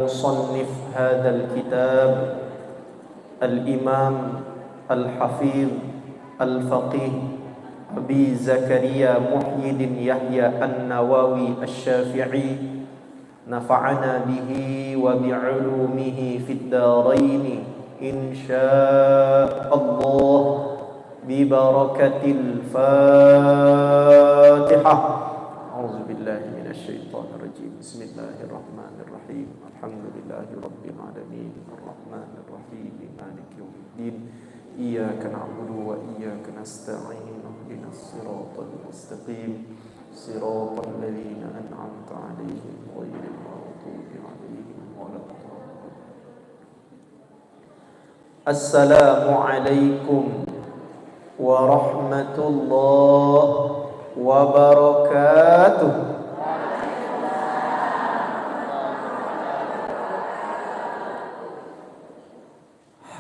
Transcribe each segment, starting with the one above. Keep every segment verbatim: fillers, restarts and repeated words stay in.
مصنف هذا الكتاب الإمام الحفيظ الفقيه أبي زكريا محي الدين يحيى النووي الشافعي، نفعنا به وبعلومه في الدارين إن شاء الله، ببركة الفاتحة. أعوذ بالله من الشيطان الرجيم. بسم الله الرحمن الرحيم. الحمد لله رب العالمين. الرحمن الرحيم. مالك يوم الدين. إياك نعبد وإياك نستعين. اهدنا الصراط المستقيم. صراط الذين أنعمت عليهم غير المغضوب عليهم ولا الضالين. السلام عليكم ورحمة الله وبركاته.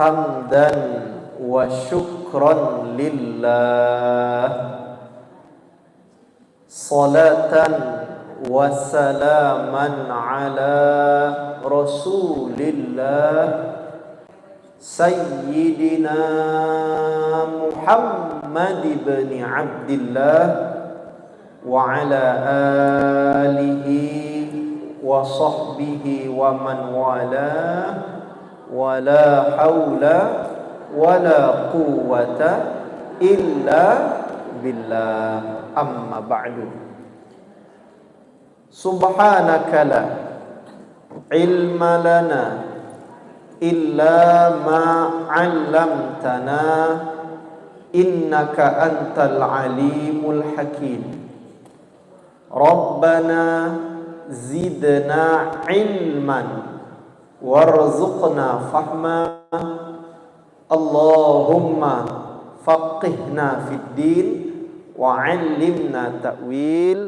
حمدا وشكرا لله. صلاة وسلاما على رسول الله سيدنا محمد بن عبد الله وعلى آله وصحبه ومن والاه ولا حول ولا قوة إلا بالله. أما بعد. سبحانك لا علم لنا إلا ما علمتنا إنك أنت العليم الحكيم. ربنا زدنا علما وارزقنا فهما. اللهم فقهنا في الدين وعلمنا تأويل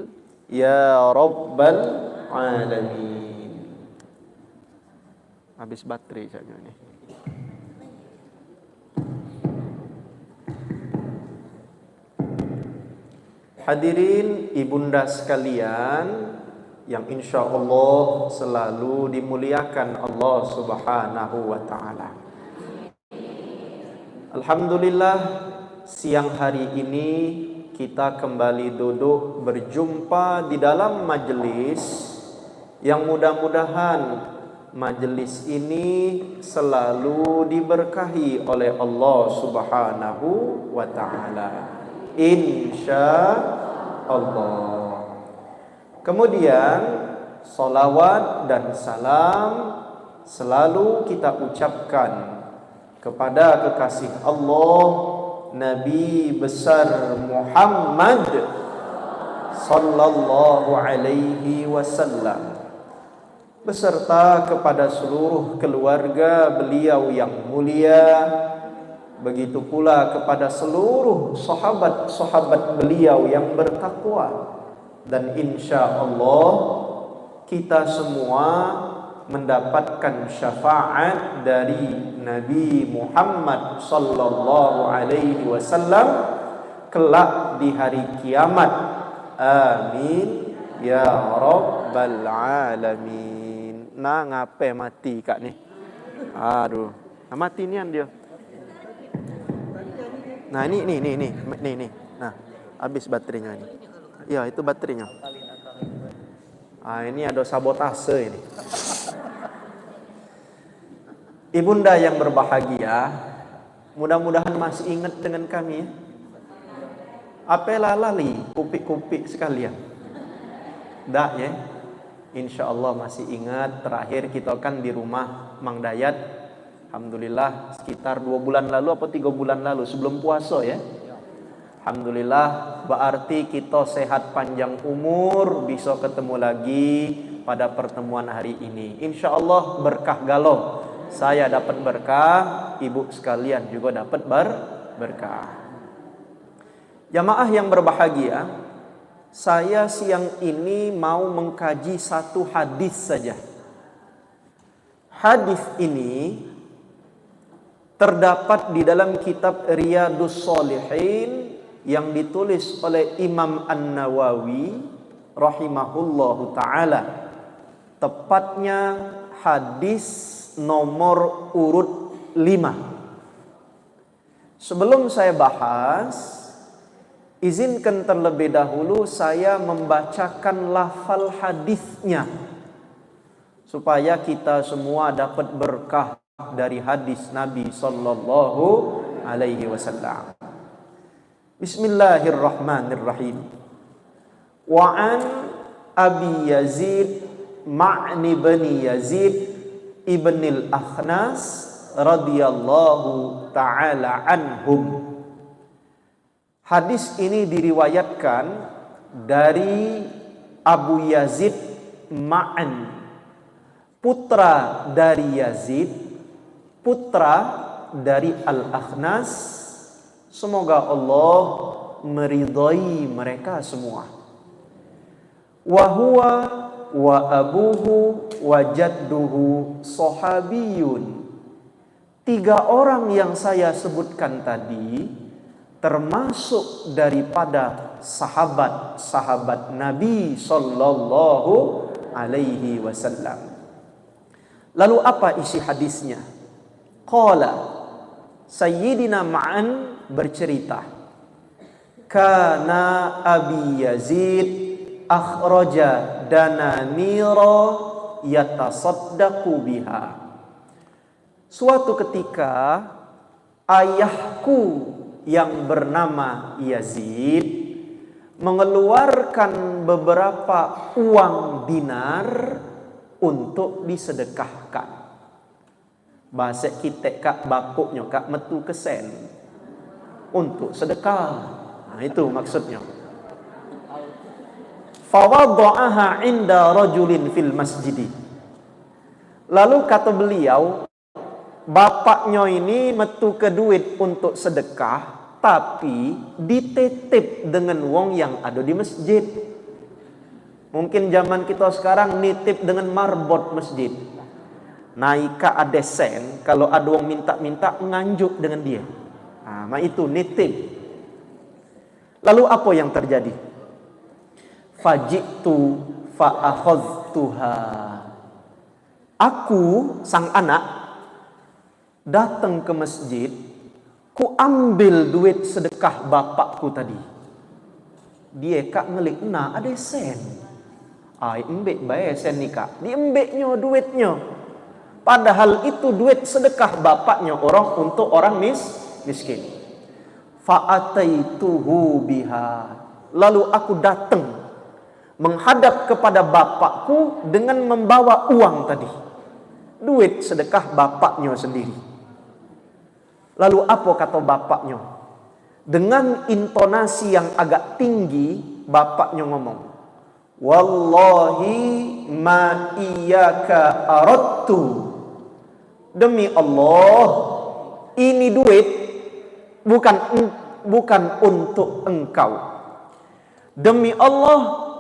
يا رب العالمين. Habis baterai saja ni. Hadirin ibunda sekalian yang insya Allah selalu dimuliakan Allah Subhanahu wa Ta'ala. Alhamdulillah, siang hari ini kita kembali duduk berjumpa di dalam majelis yang mudah-mudahan majelis ini selalu diberkahi oleh Allah Subhanahu wa Ta'ala. Insya Allah. Kemudian, salawat dan salam selalu kita ucapkan kepada kekasih Allah, Nabi besar Muhammad sallallahu alaihi wasallam, beserta kepada seluruh keluarga beliau yang mulia, begitu pula kepada seluruh sahabat-sahabat beliau yang bertakwa. Dan insya Allah, kita semua mendapatkan syafaat dari Nabi Muhammad sallallahu alaihi wasallam kelak di hari kiamat. Amin ya rabbal alamin. Nah, ngape mati kak ni? Aduh, nah, mati nian dia. Nah, ini, ini, ini, ini, ini, ini. Nah, habis baterainya ini. Ya, itu baterainya. Ah, ini ada sabotase ini. Ibunda yang berbahagia, mudah-mudahan masih ingat dengan kami, ya. Ape la lali kupik-kupik sekalian? Dak, ya. Insya Allah masih ingat, terakhir kita kan di rumah Mang Dayat. Alhamdulillah, sekitar dua bulan lalu apa tiga bulan lalu, sebelum puasa, ya. Alhamdulillah, berarti kita sehat panjang umur, bisa ketemu lagi pada pertemuan hari ini. Insya Allah berkah galo. Saya dapat berkah, ibu sekalian juga dapat ber-, berkah. Jamaah yang berbahagia, saya siang ini mau mengkaji satu hadis saja. Hadis ini terdapat di dalam kitab Riyadus Shalihin yang ditulis oleh Imam An-Nawawi rahimahullahu taala. Tepatnya hadis nomor urut lima. Sebelum saya bahas, izinkan terlebih dahulu saya membacakan lafal hadisnya, supaya kita semua dapat berkah dari hadis Nabi sallallahu alaihi wasallam. Bismillahirrahmanirrahim. Wa an Abi Yazid Ma'ni bani Yazid ibnil Akhnas radhiyallahu ta'ala anhum. Hadis ini diriwayatkan dari Abu Yazid Ma'an, putra dari Yazid, putra dari Al-Akhnas. Semoga Allah meridai mereka semua. Wa huwa wa abuhu wa jadduhu sahabiyun. Tiga orang yang saya sebutkan tadi termasuk daripada sahabat-sahabat Nabi sallallahu alaihi wasallam. Lalu apa isi hadisnya? Qala, Sayyidina Ma'an bercerita, "Kana Abi Yazid akhraja dananira yatasaddaqu biha." Suatu ketika, ayahku yang bernama Yazid mengeluarkan beberapa uang dinar untuk disedekahkan. Bahasa kitek, kak, bapuknyo, kak, metu ke sen untuk sedekah. Nah, itu maksudnya. Fawadha'aha inda rajulin fil masjidi. Lalu kata beliau, bapaknyo ini metu ke duit untuk sedekah, tapi ditetip dengan wong yang ada di masjid. Mungkin zaman kita sekarang nitip dengan marbot masjid. Nah, ikak ade sen, kalau ada wong minta-minta, nganjuk dengan dia. Nah, mak itu nitip. Lalu apa yang terjadi? Faji'tu fa akhadhtuha. Aku, sang anak, datang ke masjid, ku ambil duit sedekah bapakku tadi. Die kak ngelik, nah, ade sen. Ai, embek bae sen ni, kak. Diembeknyo duitnyo. Padahal itu duit sedekah bapaknyo orang untuk orang mis-, miskin. Fa ataituhu biha. Lalu aku datang menghadap kepada bapakku dengan membawa uang tadi. Duit sedekah bapaknyo sendiri. Lalu apa kata bapaknyo? Dengan intonasi yang agak tinggi, bapaknyo ngomong, "Wallahi ma iyyaka aradtu." Demi Allah, ini duit bukan en-, bukan untuk engkau. Demi Allah,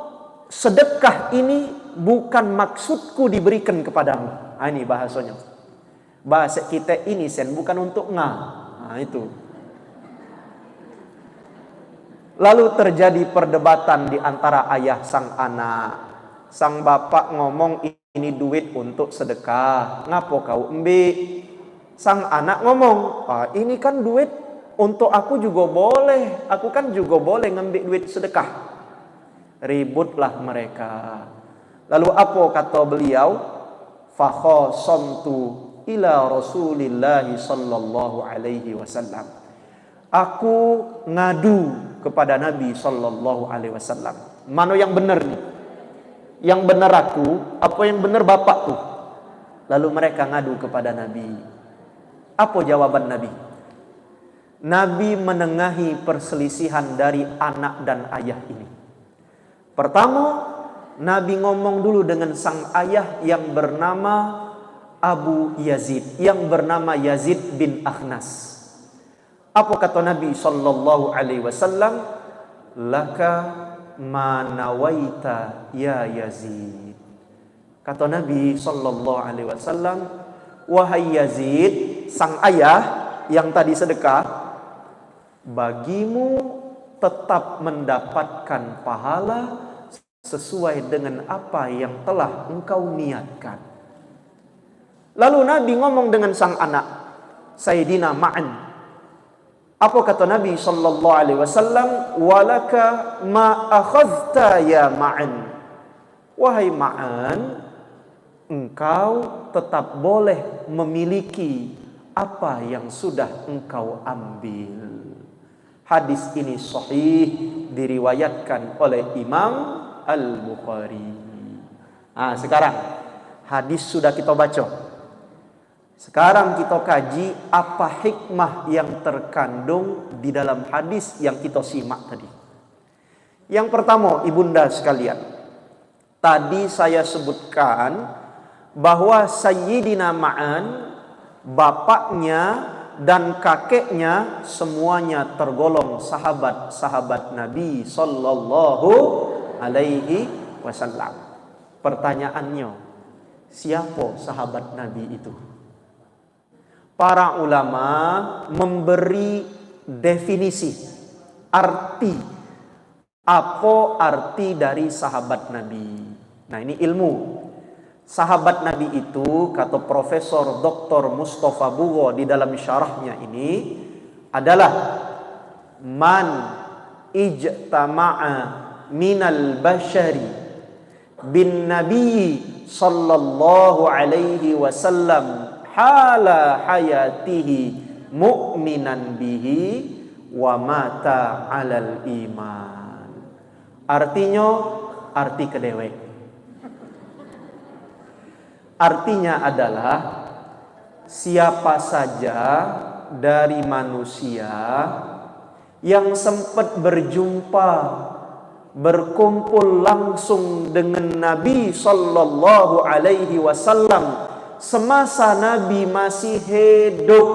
sedekah ini bukan maksudku diberikan kepadamu. Ha, ini bahasanya. Bahasa kita, ini sen bukan untuk nga. Ha, itu. Lalu terjadi perdebatan di antara ayah sang anak. Sang bapak ngomong, "Ini duit untuk sedekah. Ngapo kau embik?" Sang anak ngomong, "Ah, ini kan duit untuk aku juga boleh. Aku kan juga boleh ngembik duit sedekah." Ributlah mereka. Lalu apa kata beliau? "Fakhasamtu ila Rasulillahi sallallahu alaihi wasallam." Aku ngadu kepada Nabi sallallahu alaihi wasallam. Mano yang bener ni? Yang bener aku, apa yang bener bapakku? Lalu mereka ngadu kepada Nabi. Apa jawaban Nabi? Nabi menengahi perselisihan dari anak dan ayah ini. Pertama, Nabi ngomong dulu dengan sang ayah yang bernama Abu Yazid, yang bernama Yazid bin Akhnas. Apa kata Nabi sallallahu alaihi wasallam? "Laka ma nawaita ya Yazid." Kata Nabi sallallahu alaihi wasallam, "Wahai Yazid, sang ayah yang tadi sedekah, bagimu tetap mendapatkan pahala sesuai dengan apa yang telah engkau niatkan." Lalu Nabi ngomong dengan sang anak, Sayyidina Ma'an. Apa kata Nabi sallallahu alaihi wasallam? "Walaka ma akhadhta ya Ma'an." Wahai Ma'an, engkau tetap boleh memiliki apa yang sudah engkau ambil. Hadis ini sahih, diriwayatkan oleh Imam Al-Bukhari. Nah, sekarang hadis sudah kita baca. Sekarang kita kaji apa hikmah yang terkandung di dalam hadis yang kita simak tadi. Yang pertama, ibunda sekalian, tadi saya sebutkan bahwa Sayyidina Ma'an, bapaknya dan kakeknya semuanya tergolong sahabat-sahabat Nabi sallallahu alaihi wasallam. Pertanyaannya, siapa sahabat Nabi itu? Para ulama memberi definisi, arti, apa arti dari sahabat Nabi. Nah, ini ilmu. Sahabat Nabi itu, kata Profesor Doktor Mustafa Bugo di dalam syarahnya ini, adalah man ijtama'a minal bashari bin Nabi sallallahu alaihi wasallam hala hayatihi mu'minan bihi wa mata alal iman. Artinya, arti kedewek. Artinya adalah siapa saja dari manusia yang sempat berjumpa, berkumpul langsung dengan Nabi sallallahu alaihi wasallam semasa Nabi masih hidup,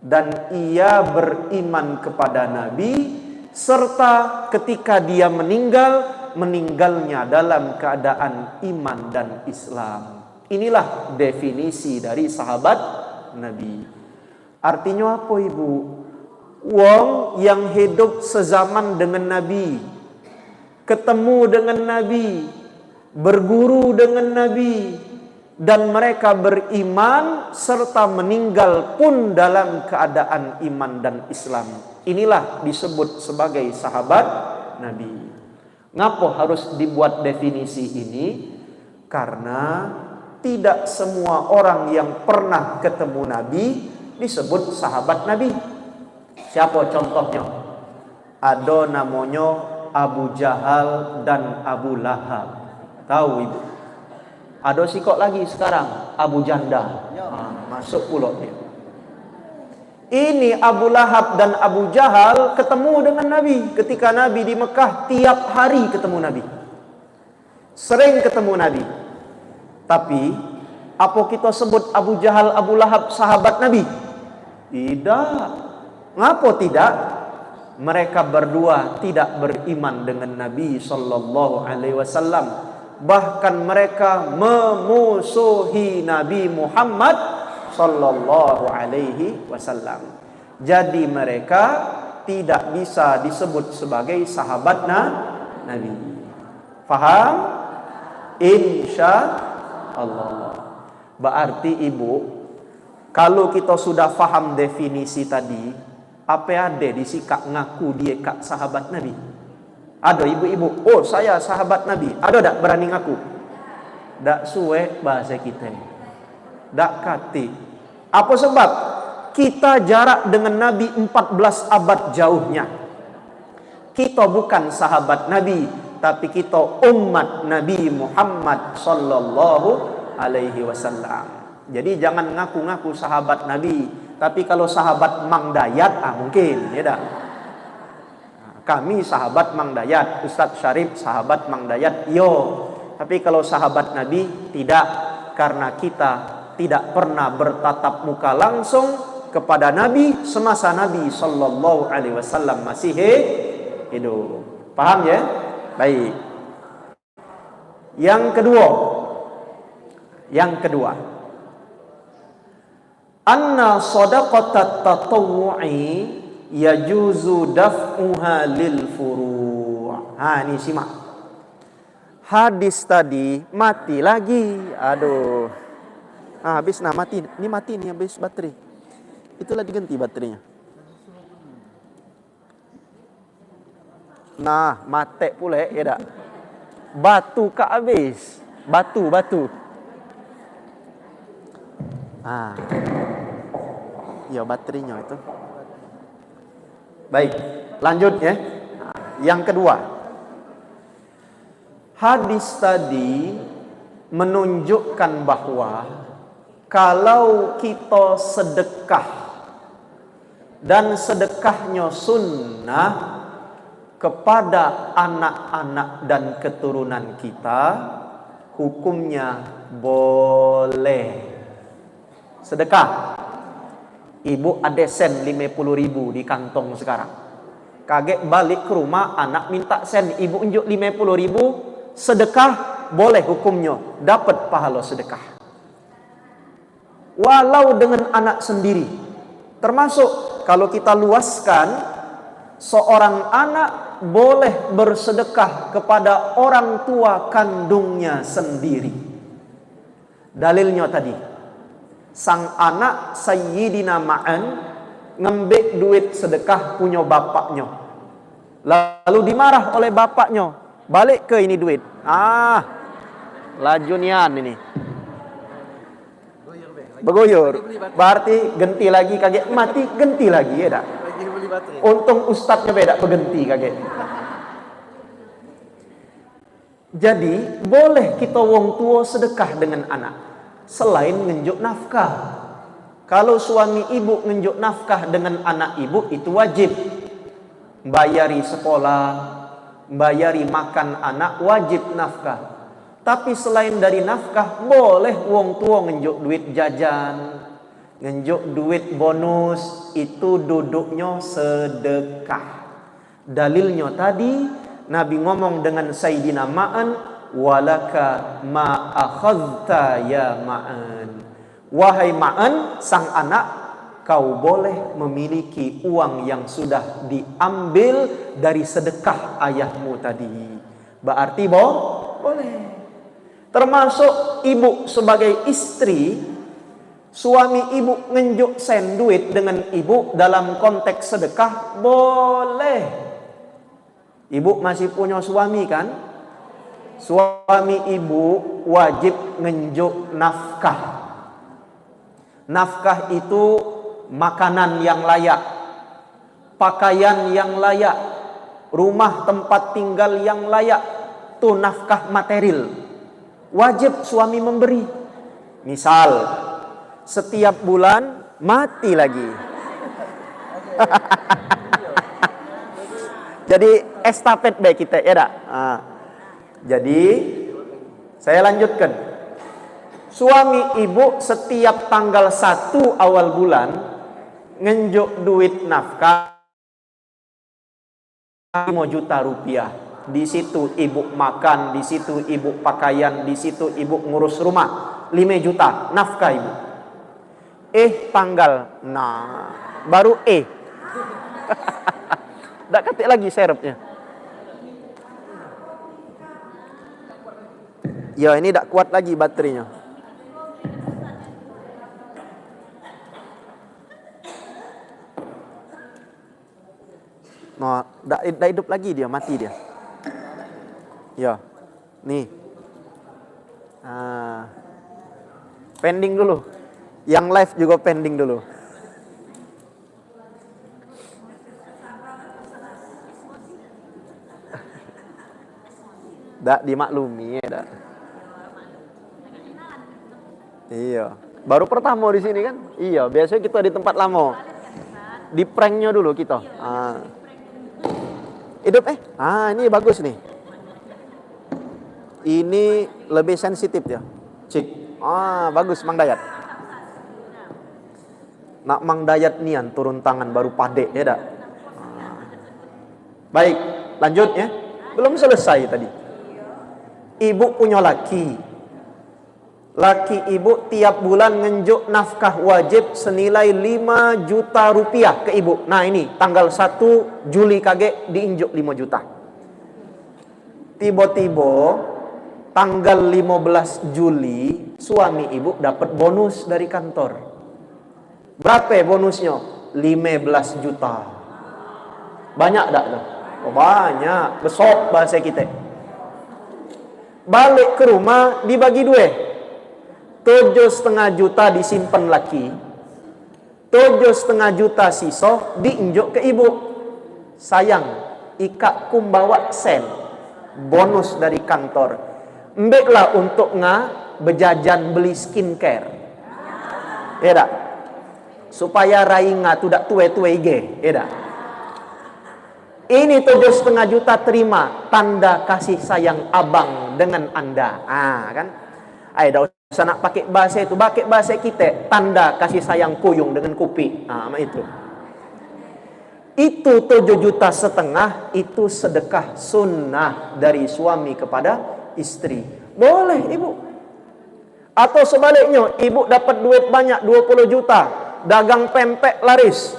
dan ia beriman kepada Nabi, serta ketika dia meninggal, meninggalnya dalam keadaan iman dan Islam. Inilah definisi dari sahabat Nabi. Artinya apa, Ibu? Wong yang hidup sezaman dengan Nabi, ketemu dengan Nabi, berguru dengan Nabi, dan mereka beriman serta meninggal pun dalam keadaan iman dan Islam. Inilah disebut sebagai sahabat Nabi. Ngapo harus dibuat definisi ini? Karena tidak semua orang yang pernah ketemu Nabi disebut sahabat Nabi. Siapa contohnya? Ada namonyo Abu Jahal dan Abu Lahab. Tahu, Ibu? Ada sikok lagi sekarang, Abu Janda. Ha, masuk pulo dia. Ini Abu Lahab dan Abu Jahal ketemu dengan Nabi. Ketika Nabi di Mekah, tiap hari ketemu Nabi. Sering ketemu Nabi. Tapi, apa kita sebut Abu Jahal, Abu Lahab sahabat Nabi? Tidak. Ngapo tidak? Mereka berdua tidak beriman dengan Nabi sallallahu alaihi wasallam. Bahkan mereka memusuhi Nabi Muhammad sallallahu alaihi wasallam. Jadi mereka tidak bisa disebut sebagai sahabat na-, Nabi. Faham? Insya Allah. Berarti, Ibu, kalau kita sudah faham definisi tadi, ape ade di sikak ngaku die kak sahabat Nabi? Ada ibu-ibu, "Oh, saya sahabat Nabi." Ada dak berani ngaku? Dak suek bahasa kita. Dak katik. Apa sebab? Kita jarak dengan Nabi empat belas abad jauhnya. Kita bukan sahabat Nabi, tapi kita umat Nabi Muhammad sallallahu alaihi wasallam. Jadi jangan ngaku-ngaku sahabat Nabi, tapi kalau sahabat Mang Dayat, ah mungkin, ya dak? Kami sahabat Mang Dayat, Ustaz Syarif sahabat Mang Dayat, yo. Tapi kalau sahabat Nabi, tidak. Karena kita tidak pernah bertatap muka langsung kepada Nabi semasa Nabi sallallahu alaihi wasallam masih hi-, hidup. Paham ya? Baik. Yang kedua. Yang kedua. Anna sadaqatat tatawwu'i yajuzu daf'uha lil furu'. Ha, ni simak. Hadis tadi mati lagi. Aduh. Ah, habis nah, mati. Ni mati ni, habis baterai. Itulah diganti baterainya. Nah, matek pulek, ye dak? Batu kak habis. Batu, batu. Ah. Ya, baterainya itu. Baik, lanjut ya. Yang kedua. Hadis tadi menunjukkan bahwa kalau kita sedekah dan sedekahnyo sunnah kepada anak-anak dan keturunan kita, hukumnya boleh. Sedekah. Ibu ade sen lime puluh ribu di kantong sekarang. Kagek balik ke rumah, anak minta sen, ibu unjuk lime puluh ribu, sedekah, boleh hukumnyo, dapat pahalo sedekah. Walau dengan anak sendiri. Termasuk, kalau kita luaskan, seorang anak boleh bersedekah kepada orang tua kandungnya sendiri. Dalilnyo tadi, sang anak Sayyidina Ma'an ngembek duit sedekah punyo bapaknyo. Lalu dimarah oleh bapaknyo, "Balik ke ini duit." Ah, laju nian ini. Begoyor. Berarti genti lagi kagek mati, genti lagi, ya dak? Untung ustadnyo be dak begenti kagek. Jadi, boleh kita wong tuo sedekah dengan anak, selain ngenjuk nafkah. Kalau suami ibu ngenjuk nafkah dengan anak ibu, itu wajib. Bayari sekolah, bayari makan anak, wajib nafkah. Tapi selain dari nafkah, boleh wong tuo ngenjuk duit jajan, ngenjuk duit bonus, itu duduknyo sedekah. Dalilnyo tadi, Nabi ngomong dengan Sayyidina Ma'an, "Walaka ma akhadhta ya Ma'an." Wahai Ma'an, sang anak, kau boleh memiliki uang yang sudah diambil dari sedekah ayahmu tadi. Berarti bo-, boleh. Termasuk ibu sebagai istri, suami ibu ngenjuk sen duit dengan ibu dalam konteks sedekah, boleh. Ibu masih punyo suami, kan? Suami ibu wajib ngenjuk nafkah. Nafkah itu makanan yang layak, pakaian yang layak, rumah tempat tinggal yang layak, tu nafkah materil. Wajib suami memberi. Misal, setiap bulan mati lagi. Jadi, estafet be kite, ya dak? Ah. Jadi, saya lanjutkan. Suami ibu setiap tanggal satu awal bulan ngenjuk duit nafkah lima juta rupiah. Di situ ibu makan, di situ ibu pakaian, di situ ibu ngurus rumah. Lima juta nafkah ibu. Eh, tanggal. Nah, baru eh. Dak ketik lagi serepnya. Ya, ini dak kuat lagi baterainya. No, dak, dak hidup lagi dia, mati dia. Ya. Nih. Ah. Pending dulu. Yang live juga pending dulu. Dak dimaklumi, ya dak? Iya. Baru pertama di sini kan? Iya, biasanya kita di tempat lama. Di pranknya dulu kita. Ah. Hidup eh? Ah, ini bagus nih. Ini lebih sensitif ya. Cik. Ah, bagus Mang Dayat. Nak Mang Dayat nian turun tangan baru padek, ya dak? Ah. Baik, lanjut ya. Belum selesai tadi. Ibu punya laki. Laki ibu tiap bulan ngenjuk nafkah wajib senilai lima juta rupiah ke ibu. Nah, ini tanggal satu Juli kagek diinjuk lima juta. Tiba-tiba Tanggal limo belas Juli, suami ibu dapat bonus dari kantor. Berape bonusnyo? Lime belas juta. Banyak dak tu? Oh, banyak. Besok bahasa kite. Balik ke rumah, dibagi due. Tujuh setengah juta disimpan laki, tujuh setengah juta siso diinjuk ke ibu. Sayang, ikak kum bawa sen bonus dari kantor. Embeklah untuk nga bejajan beli skincare. Ya dak? Supaya rai nga tu dak tue-tue ige. Ya dak? Ini tujuh setengah juta terima, tanda kasih sayang abang dengan anda. Ah, kan? Ai, dak usah nak pakai bahasa itu, pakai bahasa kite, tanda kasih sayang kuyung dengan kupi. Ah, mak itu. Itu tujuh juta setengah, itu sedekah sunnah dari suami kepada istri. Boleh, ibu. Atau sebaliknya, ibu dapat duit banyak, dua puluh juta, dagang pempek laris.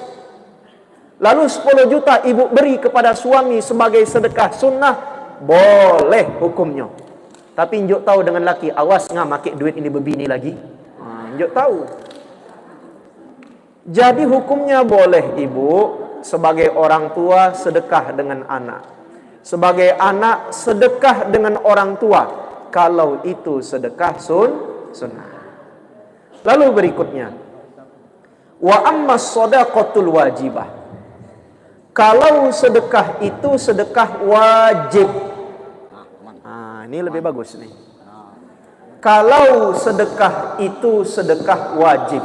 Lalu sepuluh juta ibu beri kepada suami sebagai sedekah sunnah, boleh hukumnya. Tapi njuk tahu dengan laki, awas nga make duit ini bebini lagi. Ha, njuk tahu. Jadi hukumnya boleh ibu sebagai orang tua sedekah dengan anak. Sebagai anak sedekah dengan orang tua kalau itu sedekah sun sunnah. Lalu berikutnya, wa ammas sadaqatul wajibah. Kalau sedekah itu sedekah wajib. Ah, ini lebih bagus nih. Kalau sedekah itu sedekah wajib,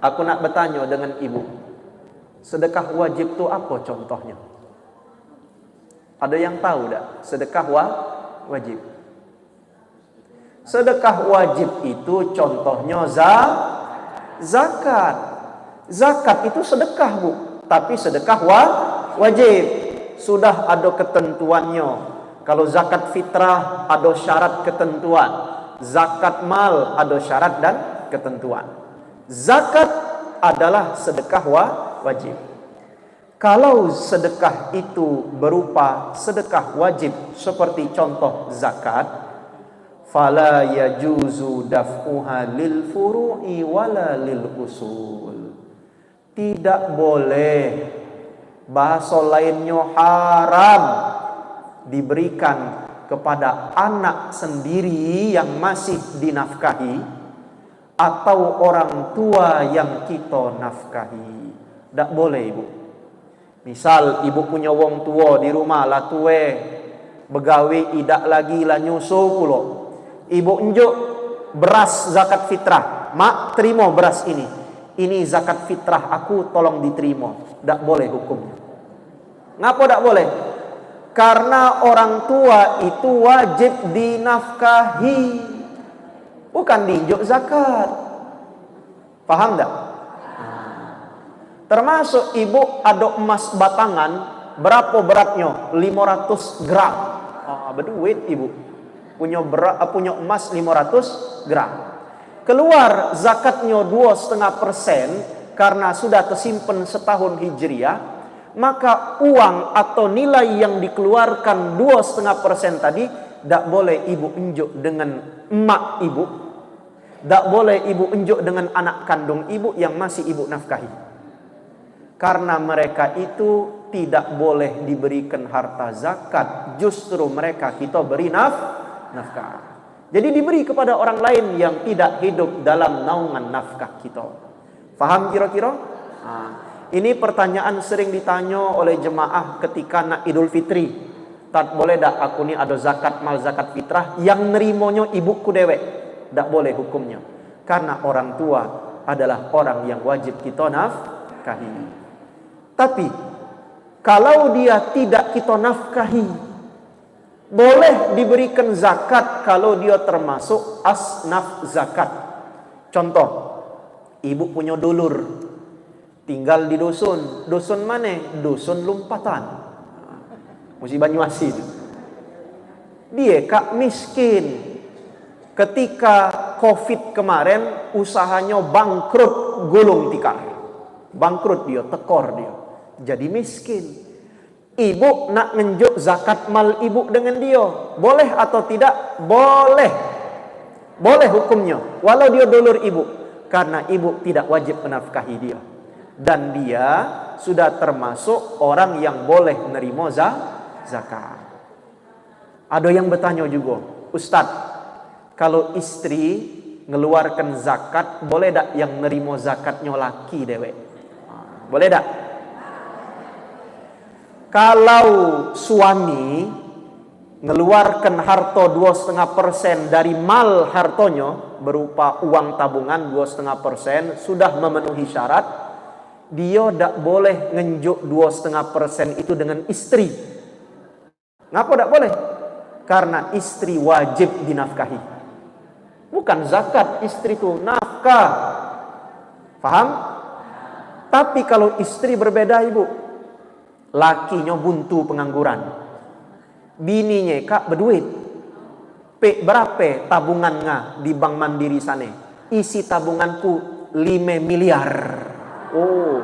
aku nak bertanya dengan ibu, sedekah wajib tu apa contohnya? Ada yang tahu dak sedekah wa wajib? Sedekah wajib itu contohnya za zakat. Zakat itu sedekah, Bu, tapi sedekah wa wajib. Sudah ada ketentuannya. Kalau zakat fitrah ada syarat ketentuan. Zakat mal ada syarat dan ketentuan. Zakat adalah sedekah wa wajib. Kalau sedekah itu berupa sedekah wajib seperti contoh zakat, fala yajuzu daf'uha lil furu'i wala lil usul. Tidak boleh, bahasa lainnya haram, diberikan kepada anak sendiri yang masih dinafkahi atau orang tua yang kita nafkahi. Dak boleh, Ibu. Misal, ibu punyo wong tuo di rumah la tue, begawe idak lagi, la nyusu pulo. Ibu enjuk beras zakat fitrah, "Mak, terimo beras ini. Ini zakat fitrah aku, tolong diterimo." Dak boleh hukumnyo. Ngapo dak boleh? Karena orang tua itu wajib dinafkahi, bukan diinjuk zakat. Paham dak? Termasuk ibu ado emas batangan, berapo beratnyo? Limo ratus gram. Ah, beduit ibu. Punyo berat, punyo emas limo ratus gram. Keluar zakatnyo dua setengah persen karena sudah tersimpan setahun hijriah, maka uang atau nilai yang dikeluarkan dua setengah persen tadi dak boleh ibu enjuk dengan emak ibu. Dak boleh ibu enjuk dengan anak kandung ibu yang masih ibu nafkahi. Karena mereka itu tidak boleh diberikan harta zakat, justru mereka kita beri naf nafkah. Jadi diberi kepada orang lain yang tidak hidup dalam naungan nafkah kita. Faham kira-kira? Ha. Ini pertanyaan sering ditanyo oleh jemaah ketika nak Idul Fitri. "Tat, boleh dak aku ni ado zakat mal, zakat fitrah, yang nerimonyo ibuku dewek?" Dak boleh hukumnyo. Karena orang tua adalah orang yang wajib kita nafkahi. Tapi, kalau dia tidak kita nafkahi, boleh diberikan zakat kalau dia termasuk asnaf zakat. Contoh, ibu punyo dulur, tinggal di dusun. Dusun mane? Dusun Lumpatan. Musi Banyuasi tu. Die kak miskin. Ketika covid kemaren, usahanyo bangkrut gulung tikar. Bangkrut dio, tekor dio. Jadi miskin. Ibu nak ngenjuk zakat mal ibu dengan dio. Boleh atau tidak? Boleh. Boleh hukumnyo. Walau dio dulur ibu. Karena ibu tidak wajib menafkahi dio. Dan dia sudah termasuk orang yang boleh nerimo za-, zakat. Ado yang betanyo jugo, "Ustaz, kalau istri ngeluarkan zakat, boleh dak yang nerimo zakatnyo laki dewek?" Boleh dak? Kalau suami ngeluarkan harto dua setengah persen dari mal hartonyo, berupa uang tabungan dua setengah persen, sudah memenuhi syarat, dio dak boleh ngenjuk dua setengah persen itu dengan istri. Ngapo dak boleh? Karena istri wajib dinafkahi. Bukan zakat istri tu, nafkah. Faham? Tapi kalau istri berbeda, ibu. Lakinyo buntu pengangguran. Bininye kak beduit. "Pek berape tabungan nga di Bank Mandiri sane?" "Isi tabunganku lime miliar." Oh,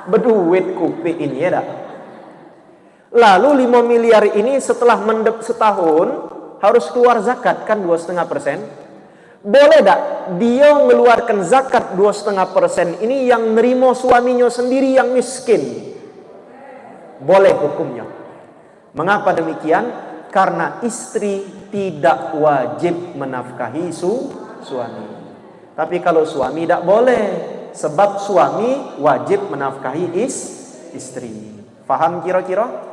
beduit kupik ini, ya dak? Lalu limo miliar ini setelah mendep setahun harus keluar zakat kan dua setengah persen. Boleh dak dio ngeluarkan zakat dua setengah persen ini yang nerimo suaminyo sendiri yang miskin? Boleh hukumnyo. Mengapa demikian? Karena istri tidak wajib menafkahi su-, suami. Tapi kalau suami dak boleh, sebab suami wajib menafkahi is-, istri. Faham kiro-kiro?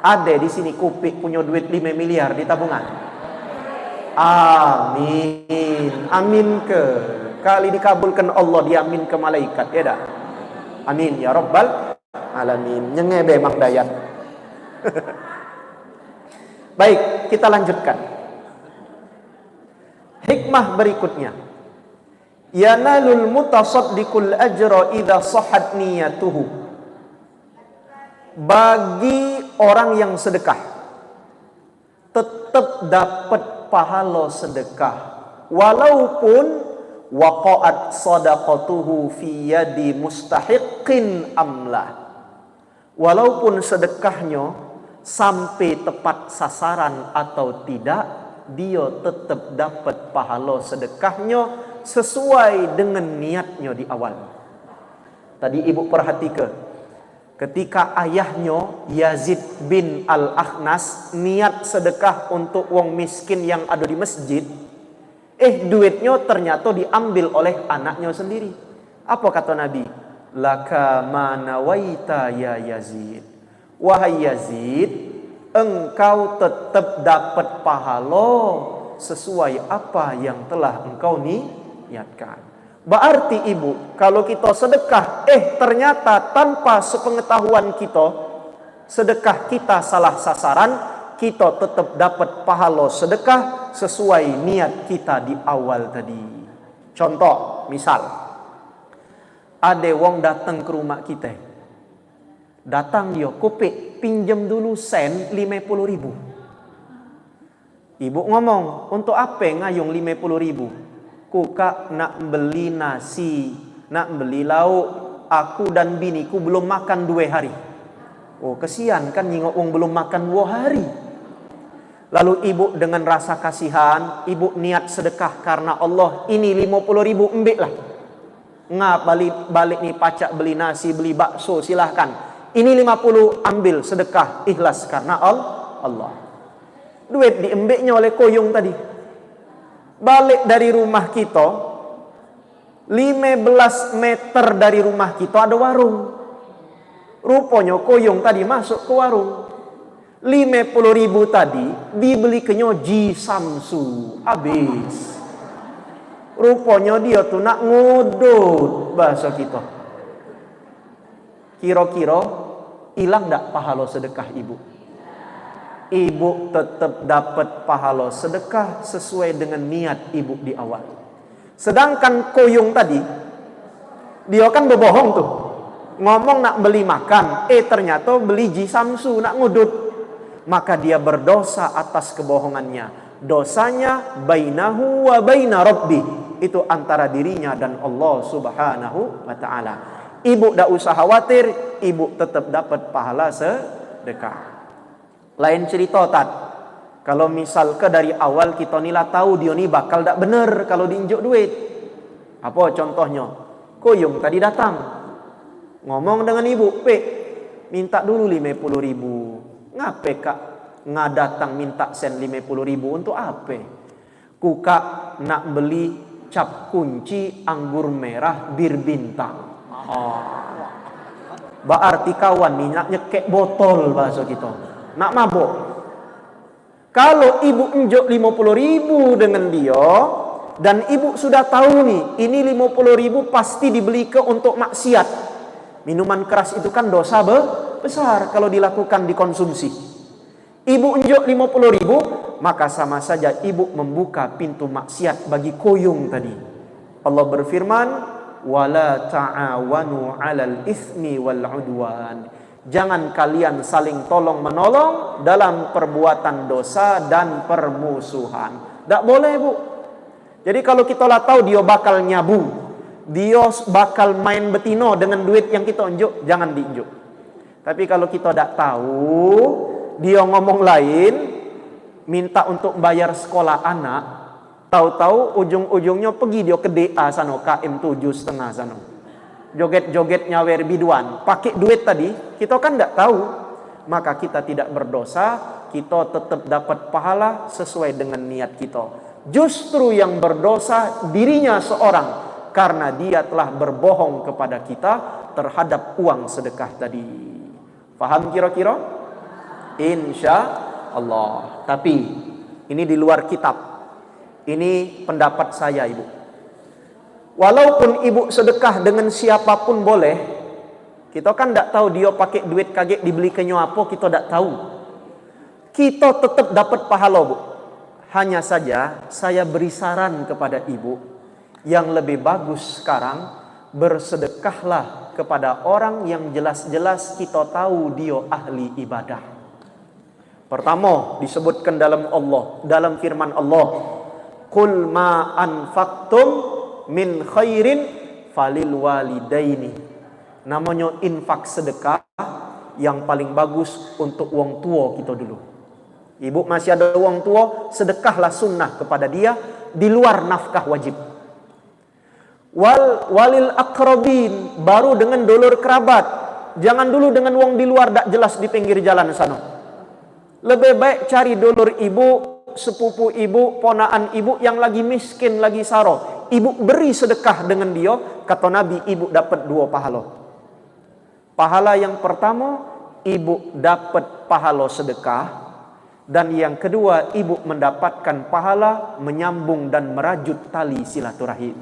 Ade di sini kupik punyo duit lime miliar di tabungan? Amin. Amin ke. Kali dikabulkan Allah, diamin ke malaikat, ya dak? Amin ya rabbal alamin. Nyengebe Mang Dayat. Baik, kita lanjutkan. Hikmah berikutnya. Yanalul mutasaddiqul ajra idza sahhat niyatuhu. Bagi orang yang sedekah, tetep dapat pahalo sedekah, walaupun waqa'at sadaqatuhu fi yadi mustahiqqin amlah. Walaupun sedekahnyo sampe tepat sasaran atau tidak, dio tetep dapat pahalo sedekahnyo sesuai dengan niatnyo di awal. Tadi ibu perhatike, ketika ayahnyo Yazid bin Al-Akhnas niat sedekah untuk wong miskin yang ado di masjid, eh, duitnyo ternyato diambil oleh anaknyo sendiri. Apo kato Nabi? "Laka ma nawaita ya Yazid." "Wahai Yazid, engkau tetep dapat pahalo sesuai apa yang telah engkau ni-, niatkan." Berarti, ibu, kalau kita sedekah, eh, ternyata tanpa sepengetahuan kita, sedekah kita salah sasaran, kita tetap dapat pahalo sedekah sesuai niat kita di awal tadi. Contoh, misal, ade wong datang ke rumah kita. Datang dio, "Kupik, pinjem dulu sen lime puluh ribu." Ibu ngomong, "Untuk ape ngayung lime puluh ribu?" "Ku kak nak beli nasi, nak beli lauk. Aku dan biniku belum makan due hari." Oh, kesian kan nyingok wong belum makan dua hari. Lalu ibu dengan rasa kasihan, ibu niat sedekah karena Allah, "Ini limo puluh ribu, embiklah." Nga balik, balik ni pacak beli nasi, beli bakso, silahkan. Ini lima puluh, ambil sedekah, ikhlas karena Al-, Allah. Duit diembeknyo oleh koyong tadi. Balik dari rumah kita, lime belas meter dari rumah kita ada warung. Ruponyo koyong tadi masuk ke warung. Lime puluh ribu tadi dibelikenyo Ji Samsu. Habis. Ruponyo dio tu nak ngudut, bahaso kito. Kiro-kiro ilang dak pahalo sedekah ibu? Ibu tetep dapat pahalo sedekah sesuai dengan niat ibu di awal. Sedangkan koyong tadi, dio kan bebohong tu. Ngomong nak beli makan, eh, ternyato beli Ji Samsu nak ngudut. Maka dia berdosa atas kebohongannya. Dosanya bainahu wa baina rabbih. Itu antara dirinya dan Allah Subhanahu wa Ta'ala. Ibu dak usah khawatir, ibu tetap dapat pahala se-, sedekah. Lain cerita, Tad. Kalau misalke dari awal kita ni lah tahu dia ni bakal dak bener kalau diinjuk duit. Apa contohnya? Koyong tadi datang. Ngomong dengan ibu, "Pek, minta dulu lima puluh ribu." "Ngape, Kak, nga datang minta sen lima puluh ribu untuk ape?" "Ku, Kak, nak beli cap kunci anggur merah Bir Bintang." Oh. Berarti kawan ni nak nyekek botol, bahasa kita. Nak mabok. Kalau ibu enjuk lima puluh ribu dengan dia, dan ibu sudah tahu ni, ini lima puluh ribu pasti dibeli ke untuk maksiat. Minuman keras itu kan dosa be-, besar kalau dilakukan, dikonsumsi. Ibu enjuk lima puluh ribu, maka sama saja ibu membuka pintu maksiat bagi koyong tadi. Allah berfirman, "Wala ta'awanu 'alal itsmi wal 'udwan." Jangan kalian saling tolong menolong dalam perbuatan dosa dan permusuhan. Dak boleh, Bu. Jadi kalau kita lah tahu dia bakal nyabu, dia bakal main betino dengan duit yang kita enjuk, jangan diinjuk. Tapi kalau kita dak tahu, dia ngomong lain, minta untuk bayar sekolah anak, tahu-tahu ujung-ujungnya pergi dia ke D A sano, K M tujuh setengah sano. Joget-joget nyawer biduan, pakai duit tadi, kita kan dak tahu. Maka kita tidak berdosa, kita tetap dapat pahala sesuai dengan niat kita. Justru yang berdosa dirinya seorang, karena dia telah berbohong kepada kita terhadap uang sedekah tadi. Paham kira-kira? Insya Allah. Tapi, ini di luar kitab. Ini pendapat saya, Ibu. Walaupun ibu sedekah dengan siapapun boleh, kita kan dak tahu dia pakai duit kagek dibeli kenyo apa, kita dak tahu. Kita tetap dapat pahala, Bu. Hanya saja, saya beri saran kepada ibu, yang lebih bagus sekarang, bersedekahlah kepada orang yang jelas-jelas kita tahu dia ahli ibadah. Pertama, disebutkan dalam Allah, dalam firman Allah, "Qul ma anfaqtum min khairin falil walidaini." Namanya infak sedekah yang paling bagus untuk wong tua kita dulu. Ibu masih ada wong tua, sedekahlah sunnah kepada dia di luar nafkah wajib. Wal walil akrabin, baru dengan dulur kerabat. Jangan dulu dengan wong di luar dak jelas di pinggir jalan sana. Lebih baik cari dulur ibu, sepupu ibu, ponaan ibu yang lagi miskin, lagi saro. Ibu beri sedekah dengan dia, kata Nabi, ibu dapat dua pahala. Pahala yang pertama, ibu dapat pahala sedekah, dan yang kedua, ibu mendapatkan pahala menyambung dan merajut tali silaturahim.